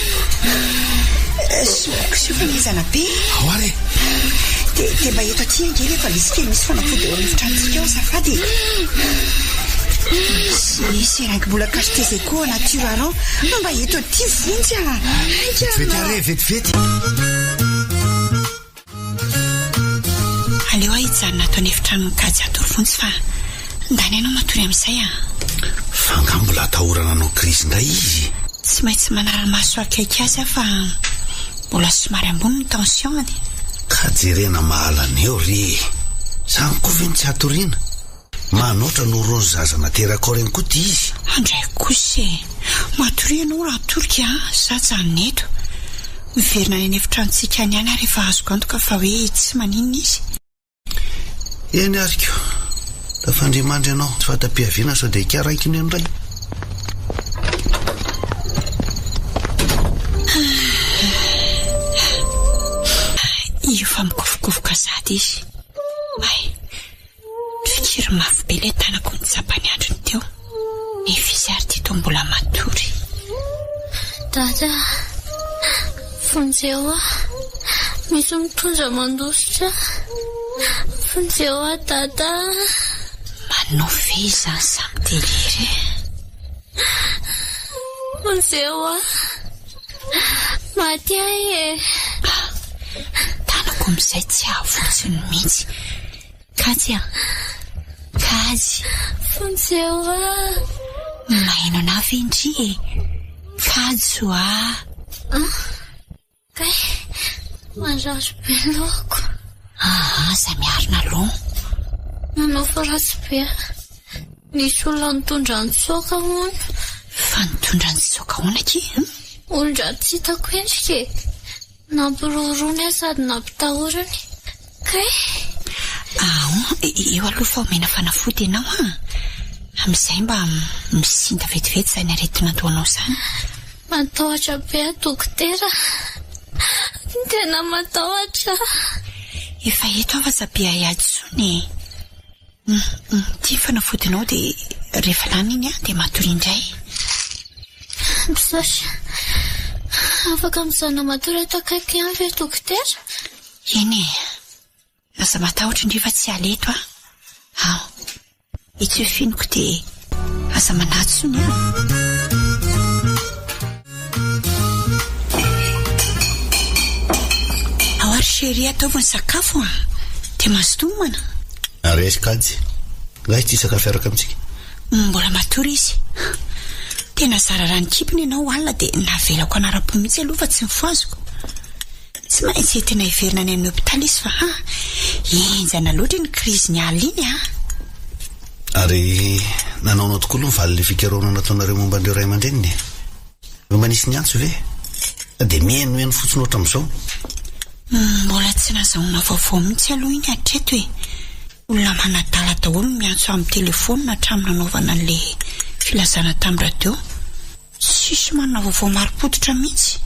S7: Sokafy fa henjana be.
S4: Ao ary e!
S7: Dia dia mba eto aty ange ilay valizy kely misy fanafody ao amin'ny efitranontsika ao azafady e! Misy seringue mbola cachetée izay koa ao anaty tiroir ao. Mba eto aty vonjy a!
S4: Haingana! Vetivety ary e, vetivety!
S7: Aleo aho hijanona ato an'efitranon'i Kajy ato ry Vonjy fa ndana ianao matory amin'izay a!
S4: Fa angaha mbola atahorana hanao crise indray izy?
S7: Tsy maintsy manara-maso akaiky azy aho fa mbola somary ambony ny tension-ny.
S4: Ka jerena mahalana eo re e! Zany koa ve no tsy hatoriana? Manoatra noho irony zaza naterakao ireny koa ty izy.
S7: Andray kosa e! Matoria ianao raha torika a, za janona eto. Miverina any an'efitranontsika any ihany aho rehefa azoko antoka fa hoe tsy maninona izy.
S4: Eny ary ko! Tafandria-mandry ianao, tsy fanta-piaviana sao dia hikaraikina eo indray.
S7: Io fa mikofokofoka sady izy. Hay! Fikiry mafy be ilay tanako nitsapa ny andriny teo. Nefa izy ary ity toa mbola matory.
S6: Dada, vonjeo aho. Misy mitondra mandositra. Vonjeo aho Dada.
S7: Manofy ve izany sa mi-délire e?
S6: Vonjeo aho. Maty aho e.
S7: Tanako amin'izay tsy hahavotsiny mihitsy. Kajy a! Kajy!
S6: Vonjeo aho!
S7: Maheno anah ve ndry e? Kajo a!
S6: Ah! Kay! Marary be lohako.
S7: Aa, aza miarina aloha.
S6: Nanao ratsy be aho. Nisy olona nitondra nitsoaka hono.
S7: Fa nitondra nitsoaka ahoana akia?
S6: Olon-dratsy tsy hitako endrika e! Nampiroroany aho sady nampitahorany. Kay!
S7: Aon, eo aloha fa omena fanafody ianao an! Amin'izay mba misinda vetivety izany aretin'andohanao izany.
S6: Matahotra be aho dokotera. Tena matahotra.
S7: Efa eto aho fa aza be ahiahy intsony e! Ity ny fanafodinao dia rehefa lany iny dia matoria indray.
S6: Misaotra. Afaka mijanona matory eto akaiky ihany ve dokotera?
S7: Eny e. Aza matahotra indry fa tsy hiala eto aho. Ao. Etsy io finiko dia aza manahy intsony an. Ao ary chérie ataovy ny sakafo an. Dia mazotoa homana.
S4: Ary aiza kajy? Ngahy tsy hisakafo hiaraka amintsika?
S7: Mbola matory izy. Tena zara raha nikipina ianao alina dia navelako hanara-po mihitsy aloha fa tsy nifohaziko. Tsy maintsy entina hiverina any amin'ny hopitaly izy fa ha! Henjana loatra iny crise-ny alina iny an!
S4: Ary nanaonao tokoa aloha ny valin'ilay fikarohana nataonareo momba an'ireo ray aman-dreniny e? Mba nisy niantso ve? Sa dia mihenoheno fotsiny ohatran'izao?
S7: Mbola tsy nazahoana vaovao mihitsy aloha iny hatreto e! Olona manadala daholo no miantso amin'ny telefaonina hatramin'ny nanaovana an'ilay filazana tamin'ny radio. Tsisy manana vaovao marim-pototra mihitsy.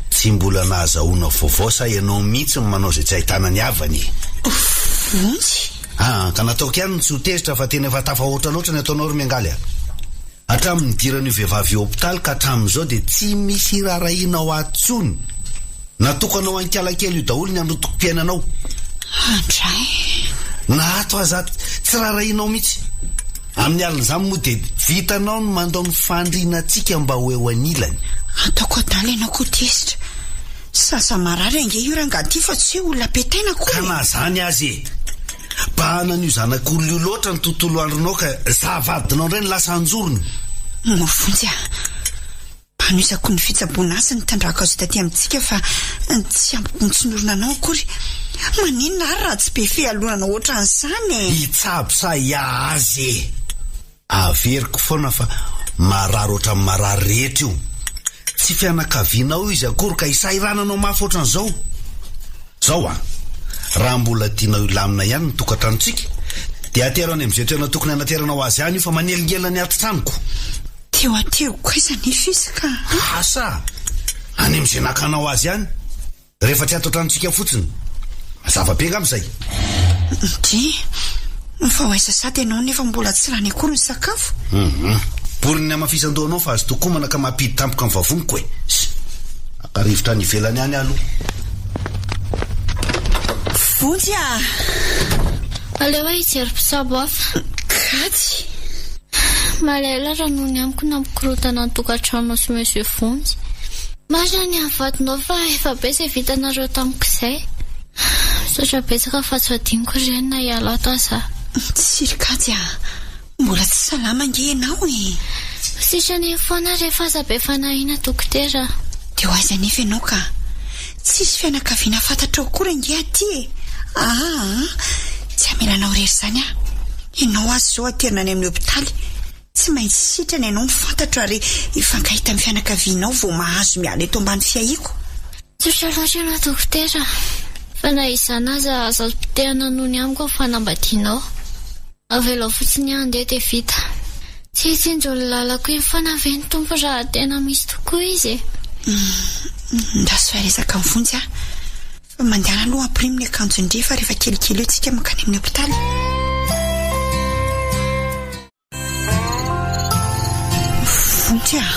S4: Tsy mbola nahazahoana vaovao sa ianao mihitsy no manao izay tsy ahitana ny havany e?
S7: Vonjy?
S4: Aa, ka nataoko ihany ny tsy ho tezitra fa tena efa tafahoatra loatra ny ataonao ry Miangaly a! Hatramin'ny nidiran'io vehivavy io hopitaly ka hatramin'izao dia tsy misy iraharahianao ahy tsony. Natokanao ankialakely io daholo ny androtokom-piainanao.
S7: Andray.
S4: Na ato aza ato, tsy raharahianao mihitsy. Amin'ny alin'izany moa dia vitanao ny mandao ny fandrianantsika mba ho eo anilany.
S7: Ataoko adala ianao koa tezitra. Zaza marary ange io rangahy ity fa tsy hoe olona petaina akory
S4: e. Ka na zany aza e! Bahanan'io zanak'olona io loatra ny tontolo andronao ka za vadinao indray no lasa anjorony.
S7: Mavonjy a! Hanohizako ny fitsaboana azy ny tandrako azy taty amintsika fa tsy ampy bontsin'orona anao akory. Maninona ary raha tsy be fialonana ohatran'izany e?
S4: Hitsabo sa hiaha azy e? Averiko foana fa marary ohatran'ny marary rehetra io. Tsy fianakavianao izy akory ka hisahirananao mafy ohatran'izao. Zao an! Raha mbola tianao hilamina ihany ny tokantranontsika dia atero any amin'izay toerana tokony hanateranao azy any io fa manelingelina ny ati-tranoko.
S7: Teo ateroko aiza anefa izy ka.
S4: Asa! Any amin'izay nakanao azy any. Rehefa tsy ato an-tranontsika fotsiny. Mazava be angamba izay.
S7: Ndry! Fa ho aiza sady ianao nefa mbola tsy lany akory ny sakafo?
S4: Hum. Borin'ny hamafisan-dohanao fa azo tokomana ka mampidy tampoka ny vavoniko e. Sy. Haka rivotra any ivelany any aho aloha.
S7: Vonjy ah!
S6: Aleo aho hijery mpitsabo hafa.
S7: Kajy!
S6: Malahelo aho raha noho ny amiko nampikorontana ny tokantranonao sy Monsieur Vonjy. Marina ny an'ny vadinao fa efa be izay vitanareo tamiko izay. Misaotra betsaka fa tsy hadinoko ireny na hiala ato aza aho.
S7: Tsia ry Kajy a! Mbola tsy salama ange ianao e!
S6: Sitrana eny foana rehefa aza be fanahiana dokotera a!
S7: Dia ho aiza anefa ianao ka? Tsisy fianakaviana fantatrao akory ange aty e! Aa! Tsy hamela anao irery izany aho. Ianao aza izao aterina any amin'ny hopitaly. Tsy maintsy sitrana ianao no fantatro ary hifankahita amin'ny fianakavianao vao mahazo miala eto ambany fiahiako.
S6: Tsotra loatra ianao dokotera, fa na izany aza aza potehana noho ny amiko ny fanambadianao. Avelao fotsiny aho handeha dia vita. Tsy hitsinjo ny lalako iny foana ve ny Tompo raha tena misy tokoa Izy e?
S7: Ndraso hiresaka amin'i Vonjy aho. Fa mandehana aloha ampirimo ny akanjon-dry fa rehefa kelikely eo tsika mankany amin'ny hopitaly. Vonjy a!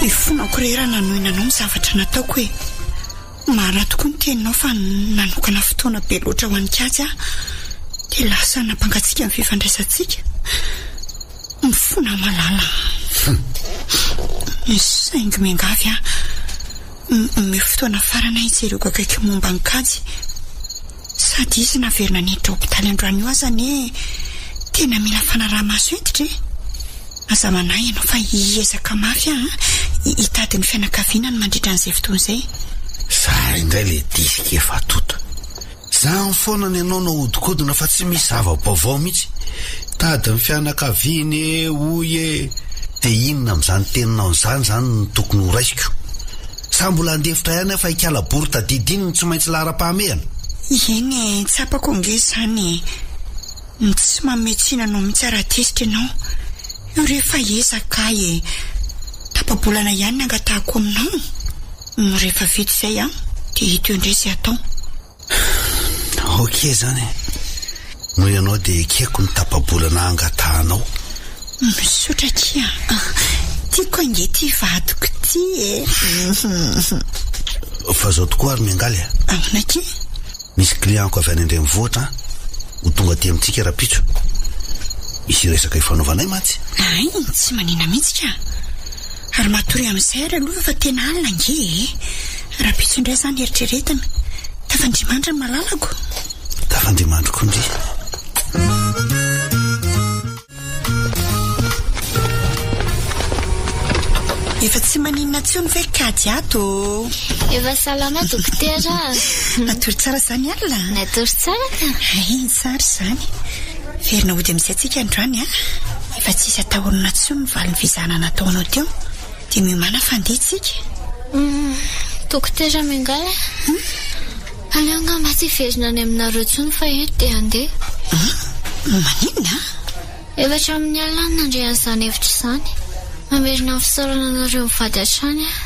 S7: Ifonako re raha nanohina anao ny zavatra nataoko e! Marina tokoa ny teninao fa nanokana fotoana be loatra ho an'i Kajy aho dia lasa nampangatsiaka ny fifandraisantsika. Mifona malala a! Saingy miangavy aho, omeo fotoana farany aho hijereko akaiky momba an'i Kajy. Sady izy naverina niditra hopitaly androany io aza anie tena mila fanaraha-maso hentitra e! Aza manahy ianao fa hiezaka mafy aho hitady ny fianakaviana ny mandritra an'izay fotoana izay.
S4: Za indray le disque efa tonta. Zany foana ny anao no ahodikodina fa tsy misy zava-baovao mihitsy. Tady ny fianakaviany e, hoy e. Dia inona amin'izany teninao izany izany no tokony ho raisiko? Sa mbola handefitra ihany aho fa ikala bory tadidy iny no tsy maintsy laharam-pahamehana?
S7: Eny e, tsapako ange izany e. Tsy manome tsiny anao mihitsy aho raha tezitra ianao. Io re fa ezaka ahy e. Tapa-bolana ihany ny angatahako aminao. Rehefa vita izay an, dia hita eo indray izay atao.
S4: Ok izany e. Noho ianao dia ekeko ny tapa-bolana angatahanao.
S7: Misaotra akia a. Tiako ange ity vadiko ity e.
S4: Fa izao tokoa ary miangaly a.
S7: Ahoana akia?
S4: Misy client-ko avy any an-drenivohitra an, ho tonga aty amintsika rahampitso. Misy resaka ifanaovanay mantsy.
S7: Hay, tsy manina mihitsy ka. Ary matoria amin'izay ary aloha fa tena alina ange e. Rahampitso indray izany eritreretina. Tafandria mandry ny malalako.
S4: Tafandria mandry koa ndry.
S7: Efa tsy maninona intsony ve kajy ato ô?
S6: Efa salama dokotera a!
S7: Natory tsara izany alina?
S6: Natory tsara ka!
S7: Hay, tsara izany. Verina hody amin'izay tsika androany a! Efa tsisy atahorana intsony ny valin'ny fizahana nataonao teo. Dia miomàna fa handeha tsika.
S6: Dokotera Miangaly a! Aleo angamba tsy hiverina any aminareo intsony fa eto dia handeha.
S7: Maninona?
S6: Efa hatramin'ny alina aho no nandre an'izany hevitra izany. Mamerina ny fisaorana anareo mivady hatrany aho.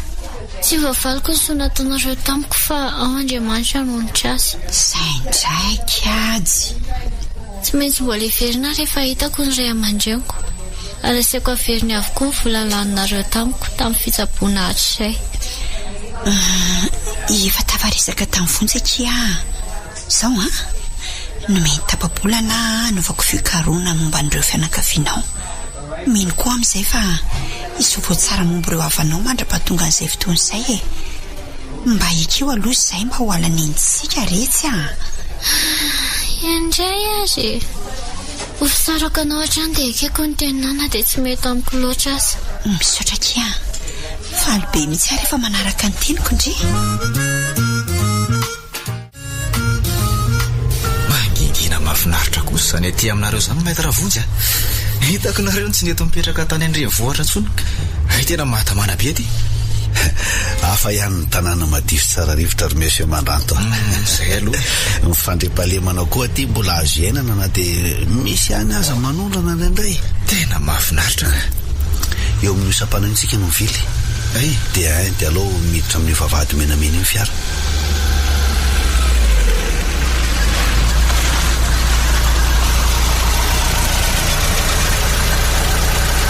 S6: Tsy voavaliko ny soa nataonareo tamiko fa ao Andriamanitra no nitra azy.
S7: Izay indray kajy.
S6: Tsy maintsy mbola hiverina aho rehefa hitako ny ray aman-dreniko. Ary asaiko averiny avokoa ny vola laninareo tamiko tamin'ny fitsaboana hatrizay.
S7: Efa tafaresaka tamin'i Vonjy akia aho. Izao an, nomeny tapa-bolana aho hanaovako fikarohana momba an'ireo fianakavianao. Mino koa amin'izay fa hisy vaovao tsara momba ireo havanao mandra-pahatongan'izay fotoana izay e. Mba ekeo aloha izay mba ho alanentsika retsy a!
S6: Indray ary e! Ho fisaorako anao hatrany dia ekeko ny teninao na dia tsy mety amiko loatra aza.
S7: Misaotra akia a! Faly be mihitsy aho rehefa manaraka ny teniko ndry.
S3: Mangingina mahafinaritra kosa izany aty aminareo izany Maître Vonjy a! Hitako nareo no tsy nety mipetraka tany an-drenivohitra intsony. Hay tena mahatamana be aty.
S4: Hafa ihany ny tanàna madio sy tsara rivotra ry Monsieur Mandranto a!
S3: Izay aloha.
S4: Ny fandriampahalemana koa aty mbola azo iainana na dia misy ihany aza manondrana indraindray.
S3: Tena mahafinaritra ka!
S4: Eo amin'io sampana io tsika no mivily.
S3: Hay!
S4: Dia ein, dia aleo miditra amin'io vavahady menamena io ny fiara.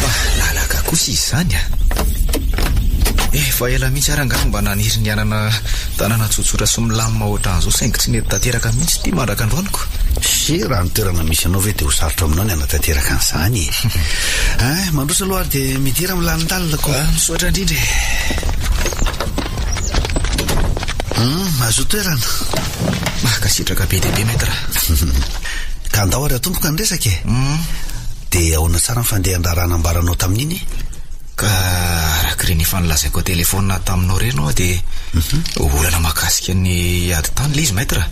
S3: Malalaka kosa izy izany a! Efa ela mihitsy ary angaha mba naniry ny hanana tanàna tsotsotra sy milamina ohatran'izao saingy tsy nety tanteraka mihitsy ity mandraka androaniko.
S4: He, raha ny toerana misy anao ve dia ho sarotra aminao ny hanatanteraka an'izany e! Hein, mandroso aloha ary dia midira amin'ny lalindalina ko.
S3: Misaotra indrindra e!
S4: Hum, azo toerana.
S3: Mankasitraka be dia be maître.
S4: Ka andao ary atomboka ny resaka e. Dia ahoana tsara ny fandehan-draharaha nambaranao tamin'iny?
S3: Ka araka ireny efa nolazaiko an-telefaonina taminao ireny ho'a dia olana mahakasika ny ady tany ilay izy maître.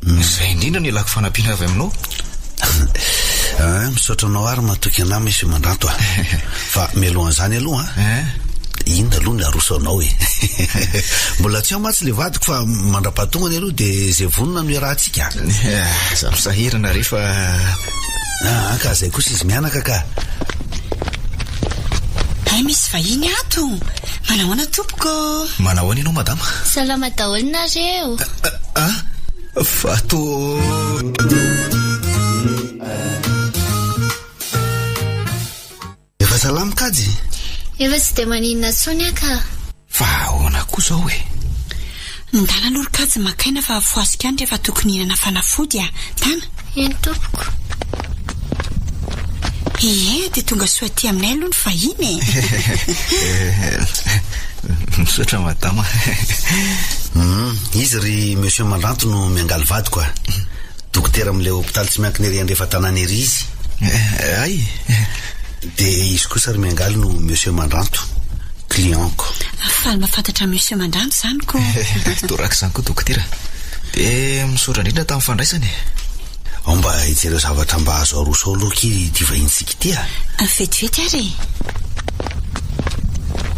S3: Izay indrindra no ilako fanampiana avy aminao.
S4: Ah, misaotra anao ary matoky anah Monsieur Mandranto a. Fa mialohan'izany aloha an, inona aloha ny aroso anao e? Mbola tsy ao mantsy le vadiko fa mandra-pahatongany aloha dia izay vonona no iarahantsika.
S3: Aza misahirana re fa.
S4: Ah, ka zay kosa izy mianaka ka.
S7: Hay misy vahiny ato. Manahoana tompoko?
S3: Manahoana ianao madama?
S6: Salama daholo nareo.
S3: Ah, fa toa.
S4: Efa salama kajy?
S6: Efa tsy dia maninona intsony aho ka.
S3: Fa ahoana koa izao e?
S7: Ndana aloha ry kajy maka aina fa voasiko ihany rehefa tokony hihinana fanafody a! Ndana.
S6: Eny tompoko.
S7: Ie, dia tonga soa aty aminay aloha ny vahiny e!
S3: Misaotra madama.
S4: Hum, izy ry monsieur Mandranto no miangaly vadiko a. Dokotera amin'ilay hopitaly tsy miankina ery andrefan-tanàna ery izy.
S3: Hay!
S4: Dia izy kosa ry Miangaly no Monsieur Mandranto, client-ko.
S7: Faly mahafantatra an'i Monsieur Mandranto izany ko.
S3: Torak'izany koa Dokotera. Dia misaotra indrindra tamin'ny fandraisana e.
S4: Ao mba hijereo zavatra mba azo aroso ao aloha akia ity vahintsika ity a.
S7: Vetivety ary e.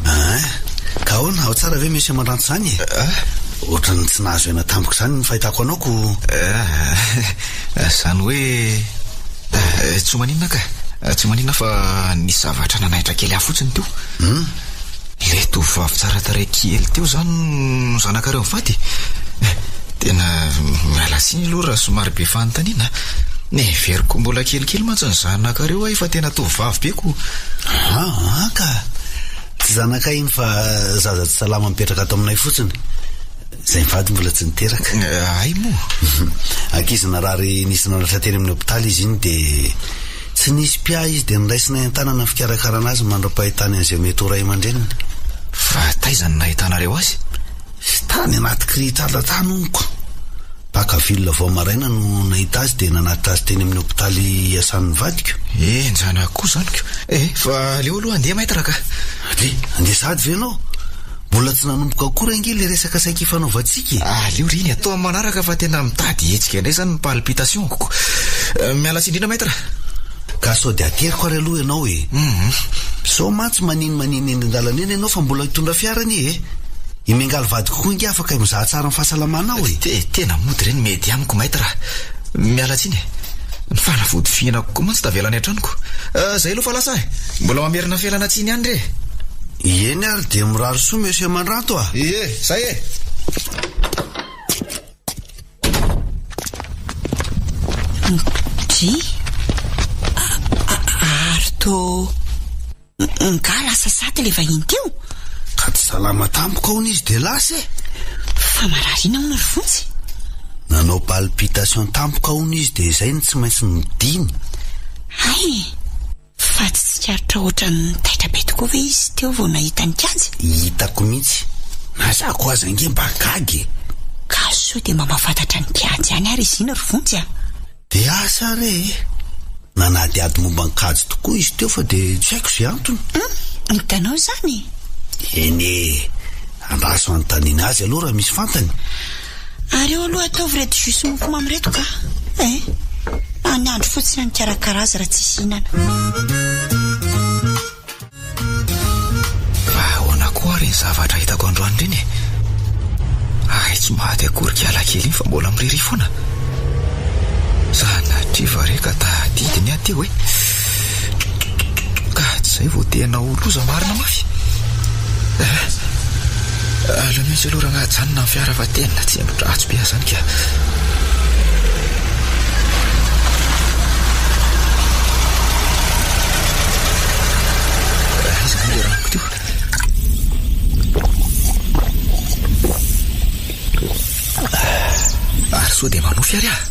S4: Aa, ka ahoana, ao tsara ve Monsieur Mandranto izany e? Ohatran'ny tsy nahazo aina tampoka izany ny fahitako anao ko.
S3: Izany hoe tsy ho maninona ka. Tsy maninona fa nisy zavatra nanaitra kely ahy fotsiny teo. Ilay tovovavy tsara tarehy kely teo izany no zanakareo mivady e? Tena miala tsiny aloha raha somary be fanontaniana. Neveriko mbola kelikely mantsy ny zanakareo aho efa tena tovovavy be ko.
S4: Aa ka! Tsy zanakay iny fa zaza tsy salama mipetraka ato aminay fotsiny. Izay mivady mbola tsy niteraka.
S3: Hay moa.
S4: Ankizy narary nisy naratra teny amin'ny hopitaly izy iny dia tsy nisy mpiahy izy dia noraisinay an-tanana ny fikarakarana azy mandra-pahitany an'izay mety ho ray aman-dreniny.
S3: Fa taiza no nahitanareo azy?
S4: Tany anaty kirihitr'ala tany hono ko. Mpaka ville vao maraina no nahita azy dia nanatitra azy teny amin'ny hopitaly iasan'ny vadiko.
S3: Henjana koa izany ko. Eh, fa aleo aloha handeha Maître ka.
S4: Dry, handeha sahady ve ianao? Mbola tsy nanomboka akory ange ilay resaka saika ifanaovantsika e.
S3: Aleo ry iny atao amin'ny manaraka fa tena mitady hihetsika indray izany ny palpitation-ko. Miala tsiny indrindra Maître.
S4: Ka sao dia ateriko ary aloha ianao e. Sao mantsy maninomanino eny an-dalana eny ianao fa mbola hitondra fiara anie e. I Miangaly vadiko koa ange afaka mizaha tsara ny fahasalamanao e.
S3: Tena mody re ny medy amiko Maître a. Miala tsiny e. Ny fanafody fihinako koa mantsy tavela any an-tranoko. Zay aloha fa lasa aho e. Mbola mamerina fialana tsiny ihany re e.
S4: Eny ary dia mirary soa Monsieur Mandranto a.
S3: Ie, zay e.
S7: Dry, ary tô nga lasa saty le vahiny teo?
S4: Ka tsy salama tampoka hono izy dia lasa e!
S7: Fa marary inona hono ry Vonjy?
S4: Nanao palpitation tampoka hono izy dia izay no tsy maintsy nodiany.
S7: Hay e! Fa tsy tsikaritra ohatran'ny taitra be tokoa ve izy teo vao nahita an'i Kajy?
S4: Hitako mihitsy. Na za koa aza ange mba gaga e!
S7: Ka sao dia mba mahafantatra an'i Kajy ihany ary izy iny ry Vonjy a!
S4: Dia asa re e! Nanadihady momba an'i Kajy tokoa izy teo fa dia tsy haiko izay antony.
S7: Hum! Hitanao izany e!
S4: Eny e! Andraso hanontaniana azy aloha raha misy fantany.
S7: Ary eo aloha ataovy ireto jus sy mofomamy ireto ka! Eh! Na ny andro fotsiny aho nikarakara azy raha tsisy hihinana.
S3: Fa ahoana koa ary iny zavatra hitako androany ireny e? Hay tsy maty akory kiala kely iny fa mbola miririhy foana. Sanatria va re ka tadidiny aho teo e! Ka tsy izay vao tena ho loza marina mafy. Eh! Aleo mihitsy aloha rangahy ajanona ny fiara fa tena tsembo-dratsy be aho izany ka. Aiza moa ilay ranoko teo? Ary sao dia manofy ary aho?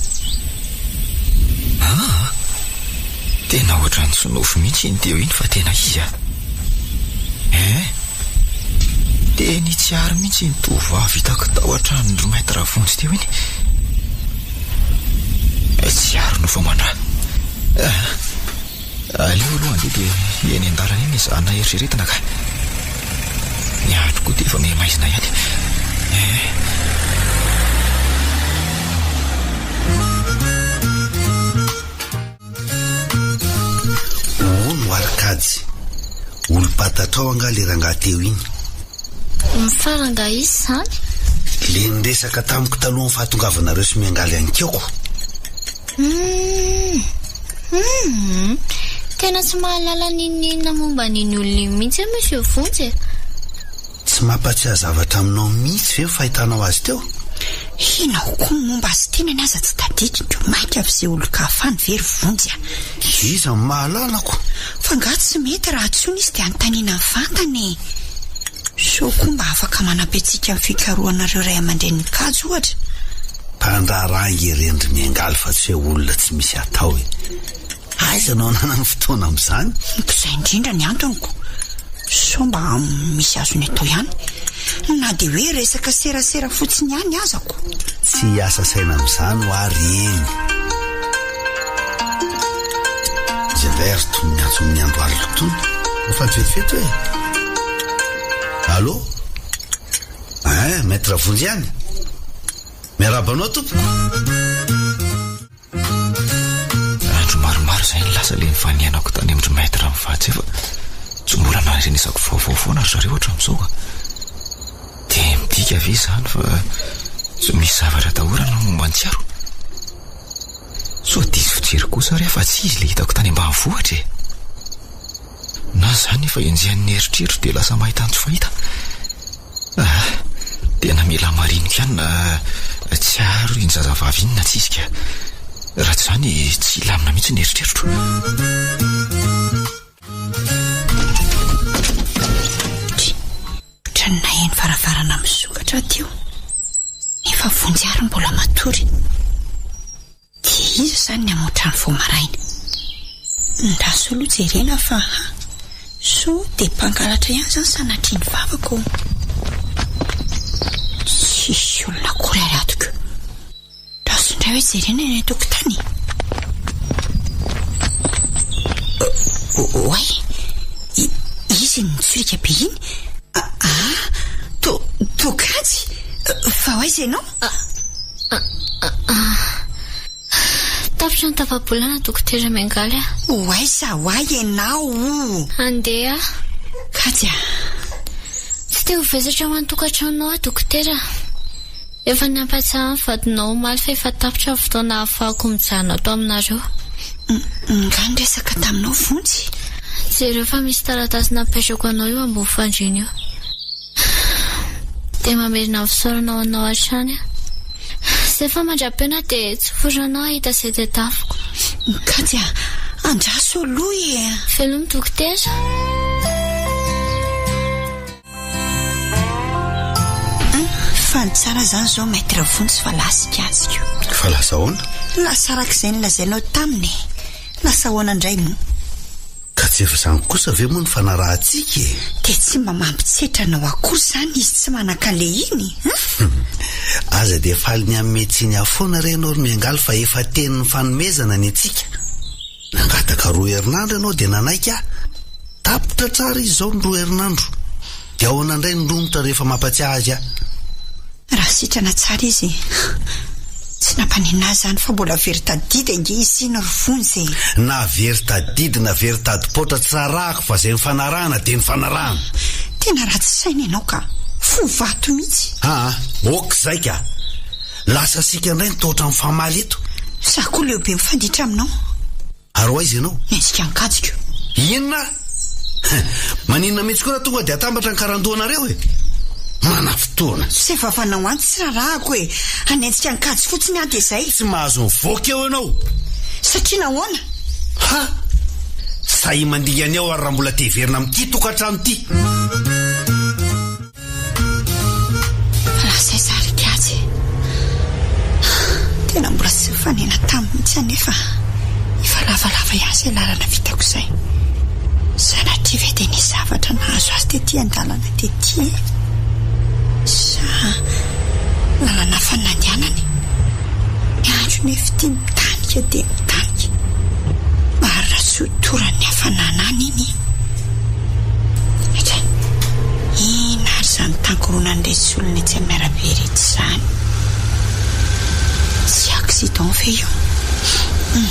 S3: Aa! Tena ohatran'ny tsy nofy mihitsy iny teo iny fa tena izy a! Hein! Teny tsy ary mihitsy iny tovovavy hitako tao an-tranon-dry Maître Vonjy teo iny. Tsy ary nofy aman-dra. Aleo aloha handeha dia eny an-dalana eny ezahana eritreretina ka. Ny andro koa dia efa miha-maizina ihany. Hein!
S4: Kajy. Olom-pantatrao angaha le rangahy teo iny?
S6: Fa rangahy iza izany?
S4: Le niresaka tamiko talohan'ny fahatongavanareo sy miangaly an'i-Keoko.
S6: Humm! Humm! Tena tsy mahalala n'inon'inona momba an'iny olona iny mihitsy aho Monsieur Vonjy e!
S4: Tsy mampatsiahy zavatra aminao mihitsy ve ny fahitanao azy teo?
S7: Ianao koa ny momba azy tenany aza tsy tadidiko, mainka avy izay olon-kafa any ve ry Vonjy a!
S4: Iza no mahalala ko?
S7: Fa angaha tsy mety raha antsoina izy dia anontaniana mivantana e! Sao koa mba afaka manampy antsika amin'ny fikarohana ireo ray aman-drenin'i Kajy ohatra?
S4: Mpandraharaha ange ireny ry Miangaly fa tsy hoe olona tsy misy atao e! Aiza no ananany fotoana amin'izany?
S7: Izay indrindra ny antony ko! Sao mba misy azony atao ihany na dia hoe resaka serasera fotsiny ihany aza ko!
S4: Tsy hiasa saina amin'izany hoa ry eny. Iza indray ary itony miantso amin'ny andro alina itony? Mifaly vetivety hoe? Allô? Hein, Maître Vonjy ihany? Miarahaba anao tompoko.
S3: Andro maromaro izay no lasa ilay nivanianako tany amin-dry Maître mivady izay fa tsy mbola naharenesako vaovao foana ry zareo hatramin'izao ka. Dia midika ve izany fa tsy misy zavatra atahorana momba an'i Tsiaro? Sao diso fijery kosa ary aho fa tsy izy ilay hitako tany ambanivohitra e! Na izany efa enjehan'ny eritreritro dia lasa mahita ny tsy fahita. Ah, tena mila hamariniko ihany na Tsiaro iny zazavavy iny na tsy izy ka. Raha tsy izany tsy hilamina mihitsy ny eritreritro.
S7: Ohatran'ny naheno varavarana misokatra aho teo, nefa Vonjy ary mbola matory. Dia iza izany ny hamoha trano vao maraina? Ndraso aloha jerena fa ha! Sao dia mpangalatra ihany izany sanatria ny vavako ô! Tsisy olona akory ary ato ko! Ndraso indray hoe jerena eny an-tokotany e! Oay! Izy iny nitsoriaka be iny? Ah! To, Tokajy? Fa ho aiza ianao?
S6: Tapitra ny tapa-bolana Dokotera Miangaly a.
S7: Ho aiza ho ahy ianao o?
S6: Handeha aho.
S7: Kajy a.
S6: Tsy te ho vesatra ho an'ny tokantranonao aho Dokotera. Efa nampatsiahy ny vadinao omaly fa efa tapitra ny fotoana ahafahako mijanona ato aminareo.
S7: Nga niresaka taminao Vonjy?
S6: Jereo fa misy taratasy napetrako anao eo ambony fandriana io. Dia mamerina ny fisaorana ho anao hatrany aho. Izay fa mandra-pihaona dia tsy foranao hahita izay tadiaviko.
S7: Mikajy a! Andraso aloha e!
S6: Veloma dokotera.
S7: Fa ny tsara izany izao Maître Vonjy fa lasa i Kajiko.
S4: Fa lasa ahoana?
S7: Lasa araka izay nolazainao taminy e! Lasa ahoana indray moa?
S4: Ka tsy efa izany kosa ve moa ny fanarahantsika e?
S7: Dia tsy mba mampitsetra anao akory izany izy tsy manan-kaleha iny an?
S4: Aza dia faly ny hanome tsiny ahy foana re ianao ry Miangaly fa efa teny nifanomezana ny antsika. Nangataka roa herinandro ianao dia nanaiky aho. Tapitra tsara izy izao ny roa herinandro. Dia ahoana indray ny romotra rehefa mampatsiahy azy aho?
S7: Raha sitrana tsara izy, tsy nampaninona ahy izany fa mbola very tadidy ange izy iny ry Vonjy e!
S4: Na very tadidy na very tadipaotra tsy raharahako fa izay nifanarahana dia nifanarahana.
S7: Tena ratsy saina ianao ka! Fo vato mihitsy.
S4: Aa, ok izay ka! Lasa isika indray no toa ohatran'ny mifamaly eto.
S7: Izaho koa leo be mifanditra aminao.
S4: Ary ho aiza ianao?
S7: Miendrika ny kajiko.
S4: Inona? Maninona mihitsy koa raha tonga dia atambatra ny karandohanareo e? Manafintohina.
S7: Izay vavanao any tsy rarahako e! Hanenjika ny kajy fotsiny aho dia izay.
S4: Tsy mahazo mivoaka eo ianao.
S7: Satria nahoana?
S4: Ha! Sahia mandingana eo ary raha mbola te hiverina amin'ity tokantrano ity.
S7: Fa lasa aiza ary Kajy e? Tena mbola tsy nifanena taminy mihitsy anefa. Efa lavalava ihany izay lalana vitako izay. Sanatria ve dia nisy zavatra nahazo azy tety an-dalana tety e? Sa lalana hafa no nandehanany? Ny andro nefa ity mitanika dia mitanika. Ary raha tsy ho toran'ny hafanana any iny e? Atra, inona ary izany tangoronan'ireto olona etsy amin'ny arabe ireto izany? Tsy accident ve io? Hum,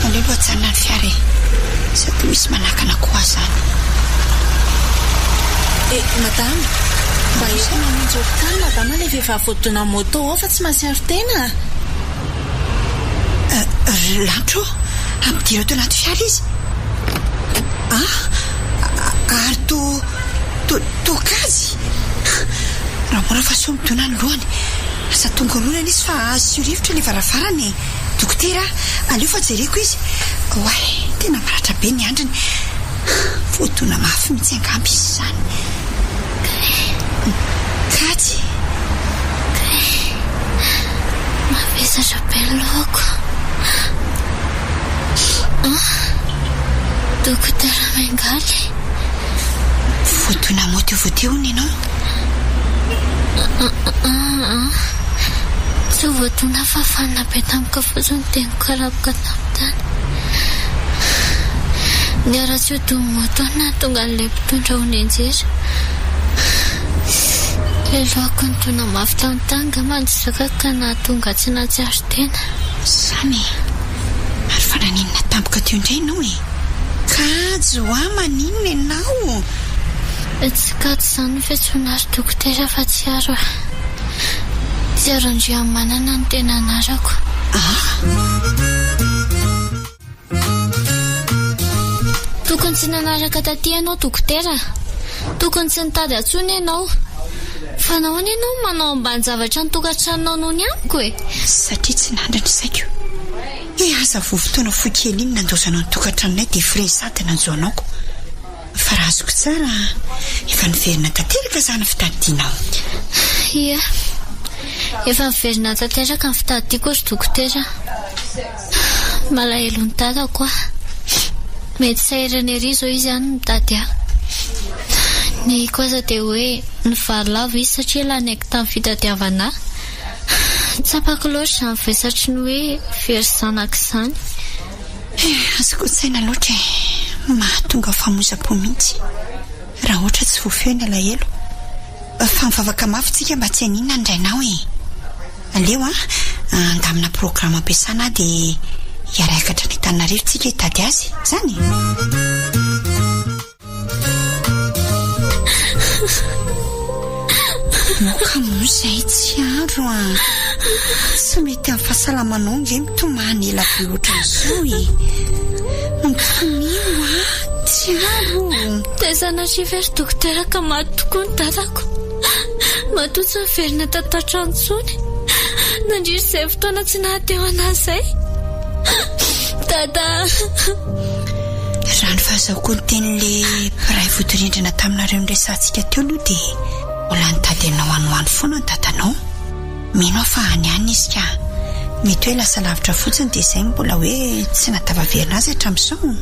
S7: aleo aloha ajanona ny fiara e! Sady misy manakana koa aza any.
S2: Eh, madama, mba ento mamonjy hopitaly madama ilay vehivavy voadona moto ao fa tsy mahatsiaro tena a!
S7: Eh, ry Lanto ô, ampidiro ato anaty fiara izy. Ah, ary to, to, to kajy. Raha mora fa sao midona ny lohany. Aza tonga aloha izy fa asio rivotra ilay varavarana e! Dokotera a! Aleo fa jereko izy! Oay! Tena maratra be ny handriny! Voadona mafy mihitsy angamba izy izany. Kajy!
S6: Kay! Mavesatra be ny lohako. An! Dokotera Mengaly!
S7: Voadona moto vao teo hono ianao?
S6: Aa, tsy voadona fa fanina be tampoka fotsiny dia nikarapoka tamin'ny tany. Ny haratsiodon'ny moto no nahatonga an'ilay mpitondra ho nianjera. Ilay lohako nidona mafy tamin'ny tany angamba no tsy zakako ka nahatonga ahy tsy nahatsiaro tena.
S7: Izany e! Ary fa naninona tampoka teo indray ianao e? Kajy hoa maninona ianao?
S6: Tsy kajy izany ny fiantsoana ahy ry dokotera fa Tsiaro a. Tsiaro Andriamanana no tena anarako.
S7: Ah!
S6: Tokony tsy nanaraka taty ianao dokotera a. Tokony tsy nitady ahy intsony ianao. Fa nahoana ianao no manao ambanin-javatra ny tokantranonao noho ny amiko e?
S7: Satria tsy nandry ny saiko. Eh aza voa fotoana fohy kely iny nandaozanao ny tokantranonay dia frezy sady nanjo anao ko. Fa raha azoko tsara, efa niverina tanteraka izany ny fitadidianao.
S6: Ie, efa niverina tanteraka ny fitadidiako ry dokotera. Malahelo ny dadako aho. Mety sahirana ery izao izy any mitady ahy. Ny aiko aza dia hoe nivaly lava izy satria lany aiko tamin'ny fitadiavana ahy. Tsapako loatra izany vesatry ny hoe very zanaka izany.
S7: Eh, azoko an-tsaina loatra e! Mahatonga famoizam-po mihitsy raha ohatra tsy voafehy ny alahelo. Fa mivavaka mafy tsika mba tsy haninona ny rainao e! Aleo an, handamina programa ampiasana aho dia hiara-hiakatra any Antananarivo tsika hitady azy, izany e? Moka moa izay Tsiaro a! Tsy mety amin'ny fahasalamanao ange mitomany ela be ohatran'izao e! Mitomio a! Tsiaro!
S6: Dia sanatria ve ry dokotera ka maty tokoa ny dadako? Matoa tsy niverina tato an-trano intsony nandritra izay fotoana tsy naha-teo an'ahy izay. Dada!
S7: Raha ny fahazahoako ny tenin'ilay mpiray vodirindrina taminareo niresahantsika teo aloha dia mbola nitady anao any ho any foana ny dadanao. Mino aho fa any ihany izy ka. Mety hoe lasa lavitra fotsiny dia izay no mbola hoe tsy nahatafaverina azy hatramin'izao.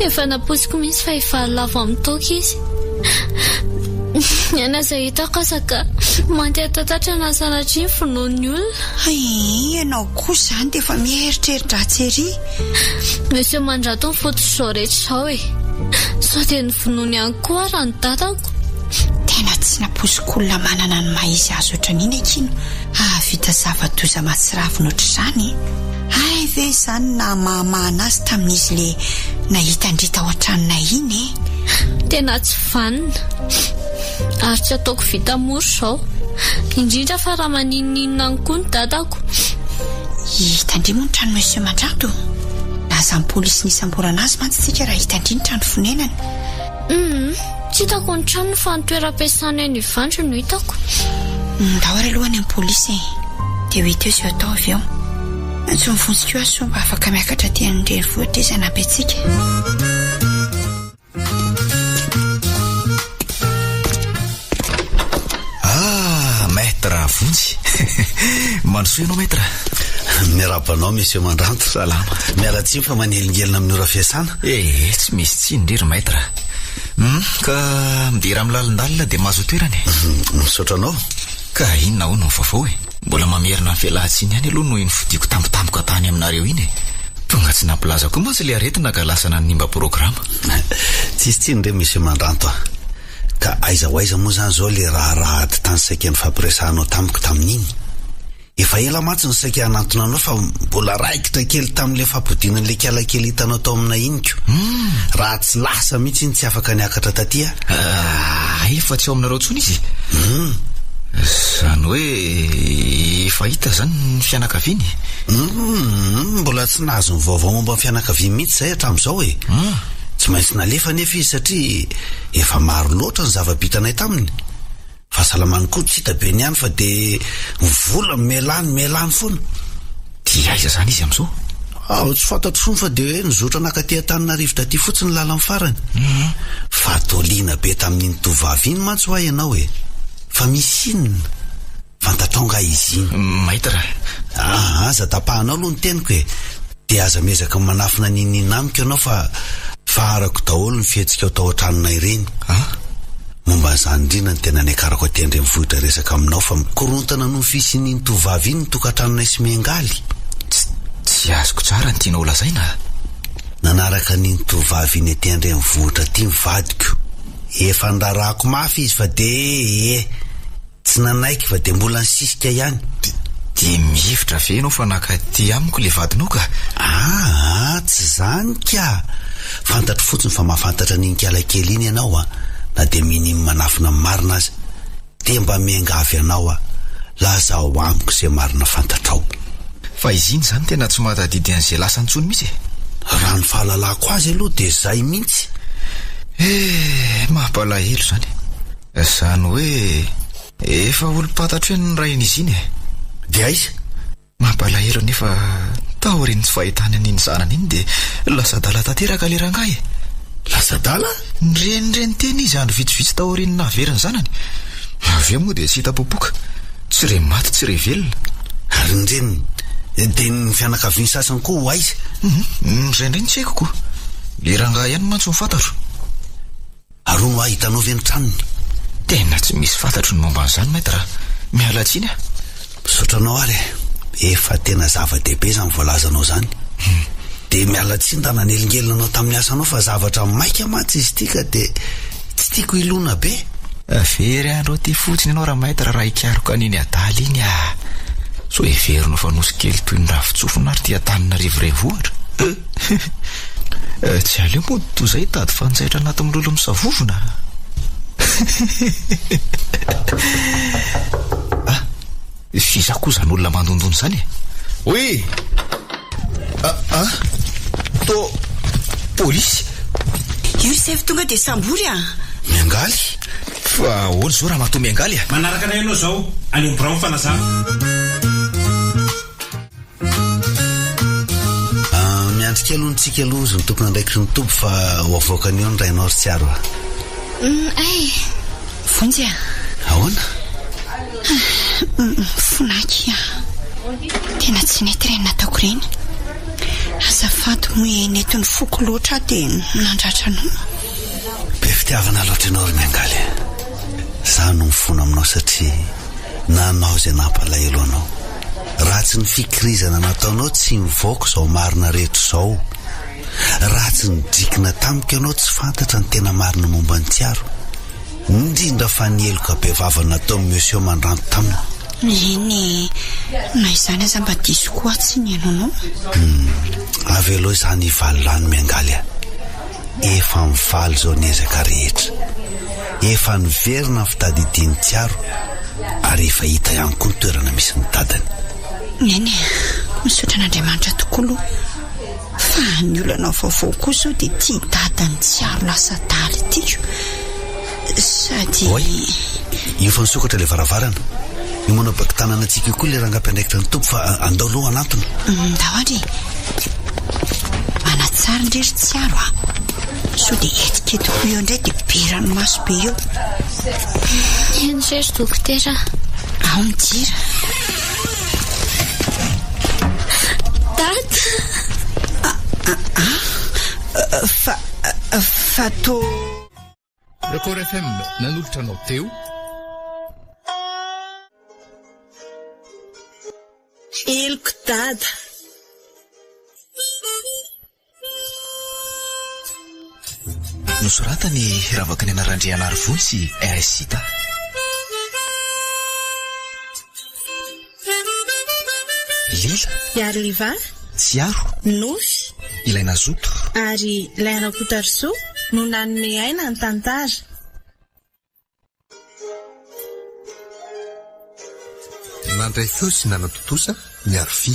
S6: Efa nampoiziko mihitsy fa efa lavo amin'ny toaka izy. Ny aina izay hitako aza ka maty hatatatra na sanatria ny finoan'ny olona.
S7: Hay, ianao koa izany dia efa mieritreri-dratsy ery.
S6: Monsieur Mandrato ny fototr'izao rehetra izao e! Sao dia novonoiny ihany koa ara ny dadako?
S7: Tena tsy nampoiziko olona manana ny maha izy azy ohatran'iny akia no hahavita zava-doza mahatsiravina ohatr'izany e! Hay ve izany no nahamahamahana azy tamin'izy le nahita an-dry tao an-tranonay iny e!
S6: Tena tsy vanona ary tsy ataoko vita mora izao, indrindra fa raha maninoninona any koa ny dadako.
S7: Hitan-dry moa ny tranon'i Monsieur Mandranto? Lazan'ny polisy nisamborana azy mantsy tsika raha hitan-dry ny trano fonenany.
S6: Humm, tsy hitako ny tranony fa ny toeram-piasana eny Ivandry no hitako.
S7: Ndao ary aloha any amin'ny polisy e! Dia ho hita eo izay atao avy eo. Antsoin'i Vonjy koa aho sao mba afaka miakatra aty an-drenivohitra izy hanampy antsika.
S3: Ah, Maître Vonjy. Mandrosoa ianao Maître.
S4: Miarahaba anao Monsieur Mandranto.
S3: Salama.
S4: Miala tsiny fa manelingelina amin'ny ora fiasana.
S3: Eh, tsy misy tsiny ndry ry Maître. Hum, ka midera amin'ny lalindalina dia mahazo toerana e.
S4: Misaotra anao.
S3: Ka inona hono ny vaovao e? Mbola mamerina ny fialan-tsiny ihany aloha noho iny fodiako tampotampoka tany aminareo iny e. Tonga tsy nampilaza koa mantsy ilay aretina ka lasa nanimba programa.
S4: Tsisy tsiny re Monsieur Mandranto a. Ka aiza ho aiza moa izany izao ilay raharaha ady tany saika nifampiresahanao tamiko tamin'iny? Efa ela mantsy no saika hanantona anao fa mbola raikitra kely tamin'ilay fampodiana an'ilay kiala kely hitanao tao aminay iny ko. Raha tsy lasa mihitsy iny tsy afaka niakatra taty aho.
S3: Ah, efa tsy ao aminareo intsony izy? Hum. Izany hoe efa hita izany ny fianakaviany?
S4: Hum, mbola tsy nahazo ny vaovao momba ny fianakaviany mihitsy izahay hatramin'izao e. Tsy maintsy nalefa anefa izy satria efa maro loatra ny zava-bitanay taminy. Fahasalamany koa tsy hita be ny any fa dia ny vola mialany mialany foana.
S3: Dia aiza izany izy amin'izao?
S4: Ah, tsy fantatro intsony fa dia hoe nizotra nankaty Antananarivo taty fotsiny ny lalany farany. Fa toa liana be tamin'iny tovovavy iny mantsy hoa ianao e. Fa misy inona? Fantatrao nga izy iny?
S3: Maître.
S4: Ah, aza tapahanao aloha ny teniko e. Dia aza miezaka manafina n'inon'inona amiko ianao fa fa arako daholo ny fihetsikao tao an-tranonay ireny.
S3: Ah?
S4: Momba an'izany indrindra no tena niakarako aty an-drenivohitra hiresaka aminao fa mikorontana noho ny fisian'iny tovovavy iny ny tokantranonay sy Miangaly.
S3: Tsy, tsy azoko tsara ny tianao holazaina a!
S4: Nanaraka an'iny tovovavy iny aty an-drenivohitra aty ny vadiko. Efa nirarahako mafy izy fa dia ee. Tsy nanaiky fa dia mbola nisisika ihany.
S3: Dia mihevitra ve ianao fa naka aty amiko ilay vadinao ka?
S4: Aa, tsy izany ka! Fantatro fotsiny fa mahafantatra an'iny kiala kely iny ianao a! Na dia minia manafina ny marina aza. Dia mba miangavy anao aho, lazao amiko izay marina fantatrao.
S3: Fa izy iny izany tena tsy mahatadidy an'izay lasa intsony mihitsy e!
S4: Raha ny fahalalako azy aloha dia izay mihitsy.
S3: Eh, mampalahelo izany. Izany hoe efa olom-pantatro ihany ny rain'izy iny e!
S4: Dia aiza?
S3: Mampalahelo anefa taorian'ny tsy fahitany an'iny zanany iny dia lasa adala tanteraka ilay rangahy e!
S4: Lasa adala?
S3: Nirenireny teny izy andro vitsivitsy taorian'ny nahavery ny zanany. Avy eo moa dia tsy hita popoka. Tsy re maty tsy re velona.
S4: Ary ny reniny? Dia ny fianakaviany sasany koa ho aiza?
S3: Hum, izay indray no tsy haiko ko. Ilay rangahy ihany mantsy no fantatro.
S4: Ary hono hoa hitanao ve ny tranony?
S3: Tena tsy misy fantatro ny momba an'izany maître a! Miala tsiny a!
S4: Misaotra anao ary e! Efa tena zava-dehibe izany voalazanao izany. Dia miala tsiny raha nanelingelina anao tamin'ny asanao fa zavatra maika mantsy izy ity ka dia tsy tiako hilona be.
S3: Very andro aty fotsiny ianao ra maître raha hikaroka an'iny adala iny a! Sao heverinao fa nosy kely toy ny ravin-tsofina ary ity Antananarivo renivohitra? Tsy aleo moa toy izay hitady fanjaitra anaty mololo misavovona? Ah, f'iza koa izany olona mandondona izany e? Oui! Ah, ah, to polisy?
S7: Io ry sefo tonga dia sambory a!
S4: Miangaly?
S3: Fa ahoana izao ramatoa Miangaly a?
S8: Manaraka anay ianao izao, any amin'ny birao mifanazava.
S4: Ah, miandry kely hono tsika aloha ozy ny tompon'andraikitry ny toby fa ho avoakany eo ny rainao ry Tsiaro a.
S6: Hum, ay.
S7: Vonjy a.
S4: Ahoana?
S7: Mifona aky ah. Tena tsy nety ireny nataoko ireny. Azafady moa e, nety ny foko loatra aho dia nandratra anao.
S4: Be fitiavana loatra ianao ry Miangaly a. Za no mifona aminao satria nanao izay nampalahelo anao. Raha tsy ny fikirizana nataonao tsy mivoaka izao marina rehetra izao. Raha tsy nidrikina tamiko ianao tsy fantatra ny tena marina momba an'i Tsiaro. Indrindra fa ny heloka bevava nataon'i Monsieur Mandranto taminy.
S7: Eny e, na izany aza mba diso koa aho tsy nihaino anao.
S4: Hum, avelao izany hivaly rano miangaly a. Efa mivaly izao ny ezaka rehetra. Efa niverina ny fitadidian'i Tsiaro ary efa hita ihany koa ny toerana misy ny dadany.
S7: Eny e, misaotra an'Andriamanitra tokoa aloha. Fa ny olana vaovao koa izao dia ity dadan'i Tsiaro lasa adala ity ko. Sady.
S4: Oay! Io efa nisokatra ilay varavarana. Io manao baky tanana antsika io koa ilay rangahy mpiandraikitra ny toby fa andao aloha hanantona.
S7: Ndao ary e. Manatsara ndry ry Tsiaro a. Sao dia etiketiko eo indray dia be ranomaso be eo.
S6: Eny re ry dokotera.
S7: Ao midira.
S6: Dada.
S7: Ah, ah, ah. Fa, fa to.
S1: Record FM nanolotra anao teo.
S2: Heloko dada.
S3: Nosoratany Ravaky ny Anarandrianarivony sy RS Sita. Lila.
S2: Iariliva.
S3: Tsiaro.
S2: Nofy.
S3: Ilay nazoto.
S2: Ary Lay Rakotoarisoa no nanome aina ny tantara.
S9: Nandray feo sy nanatontosa ny Arfi.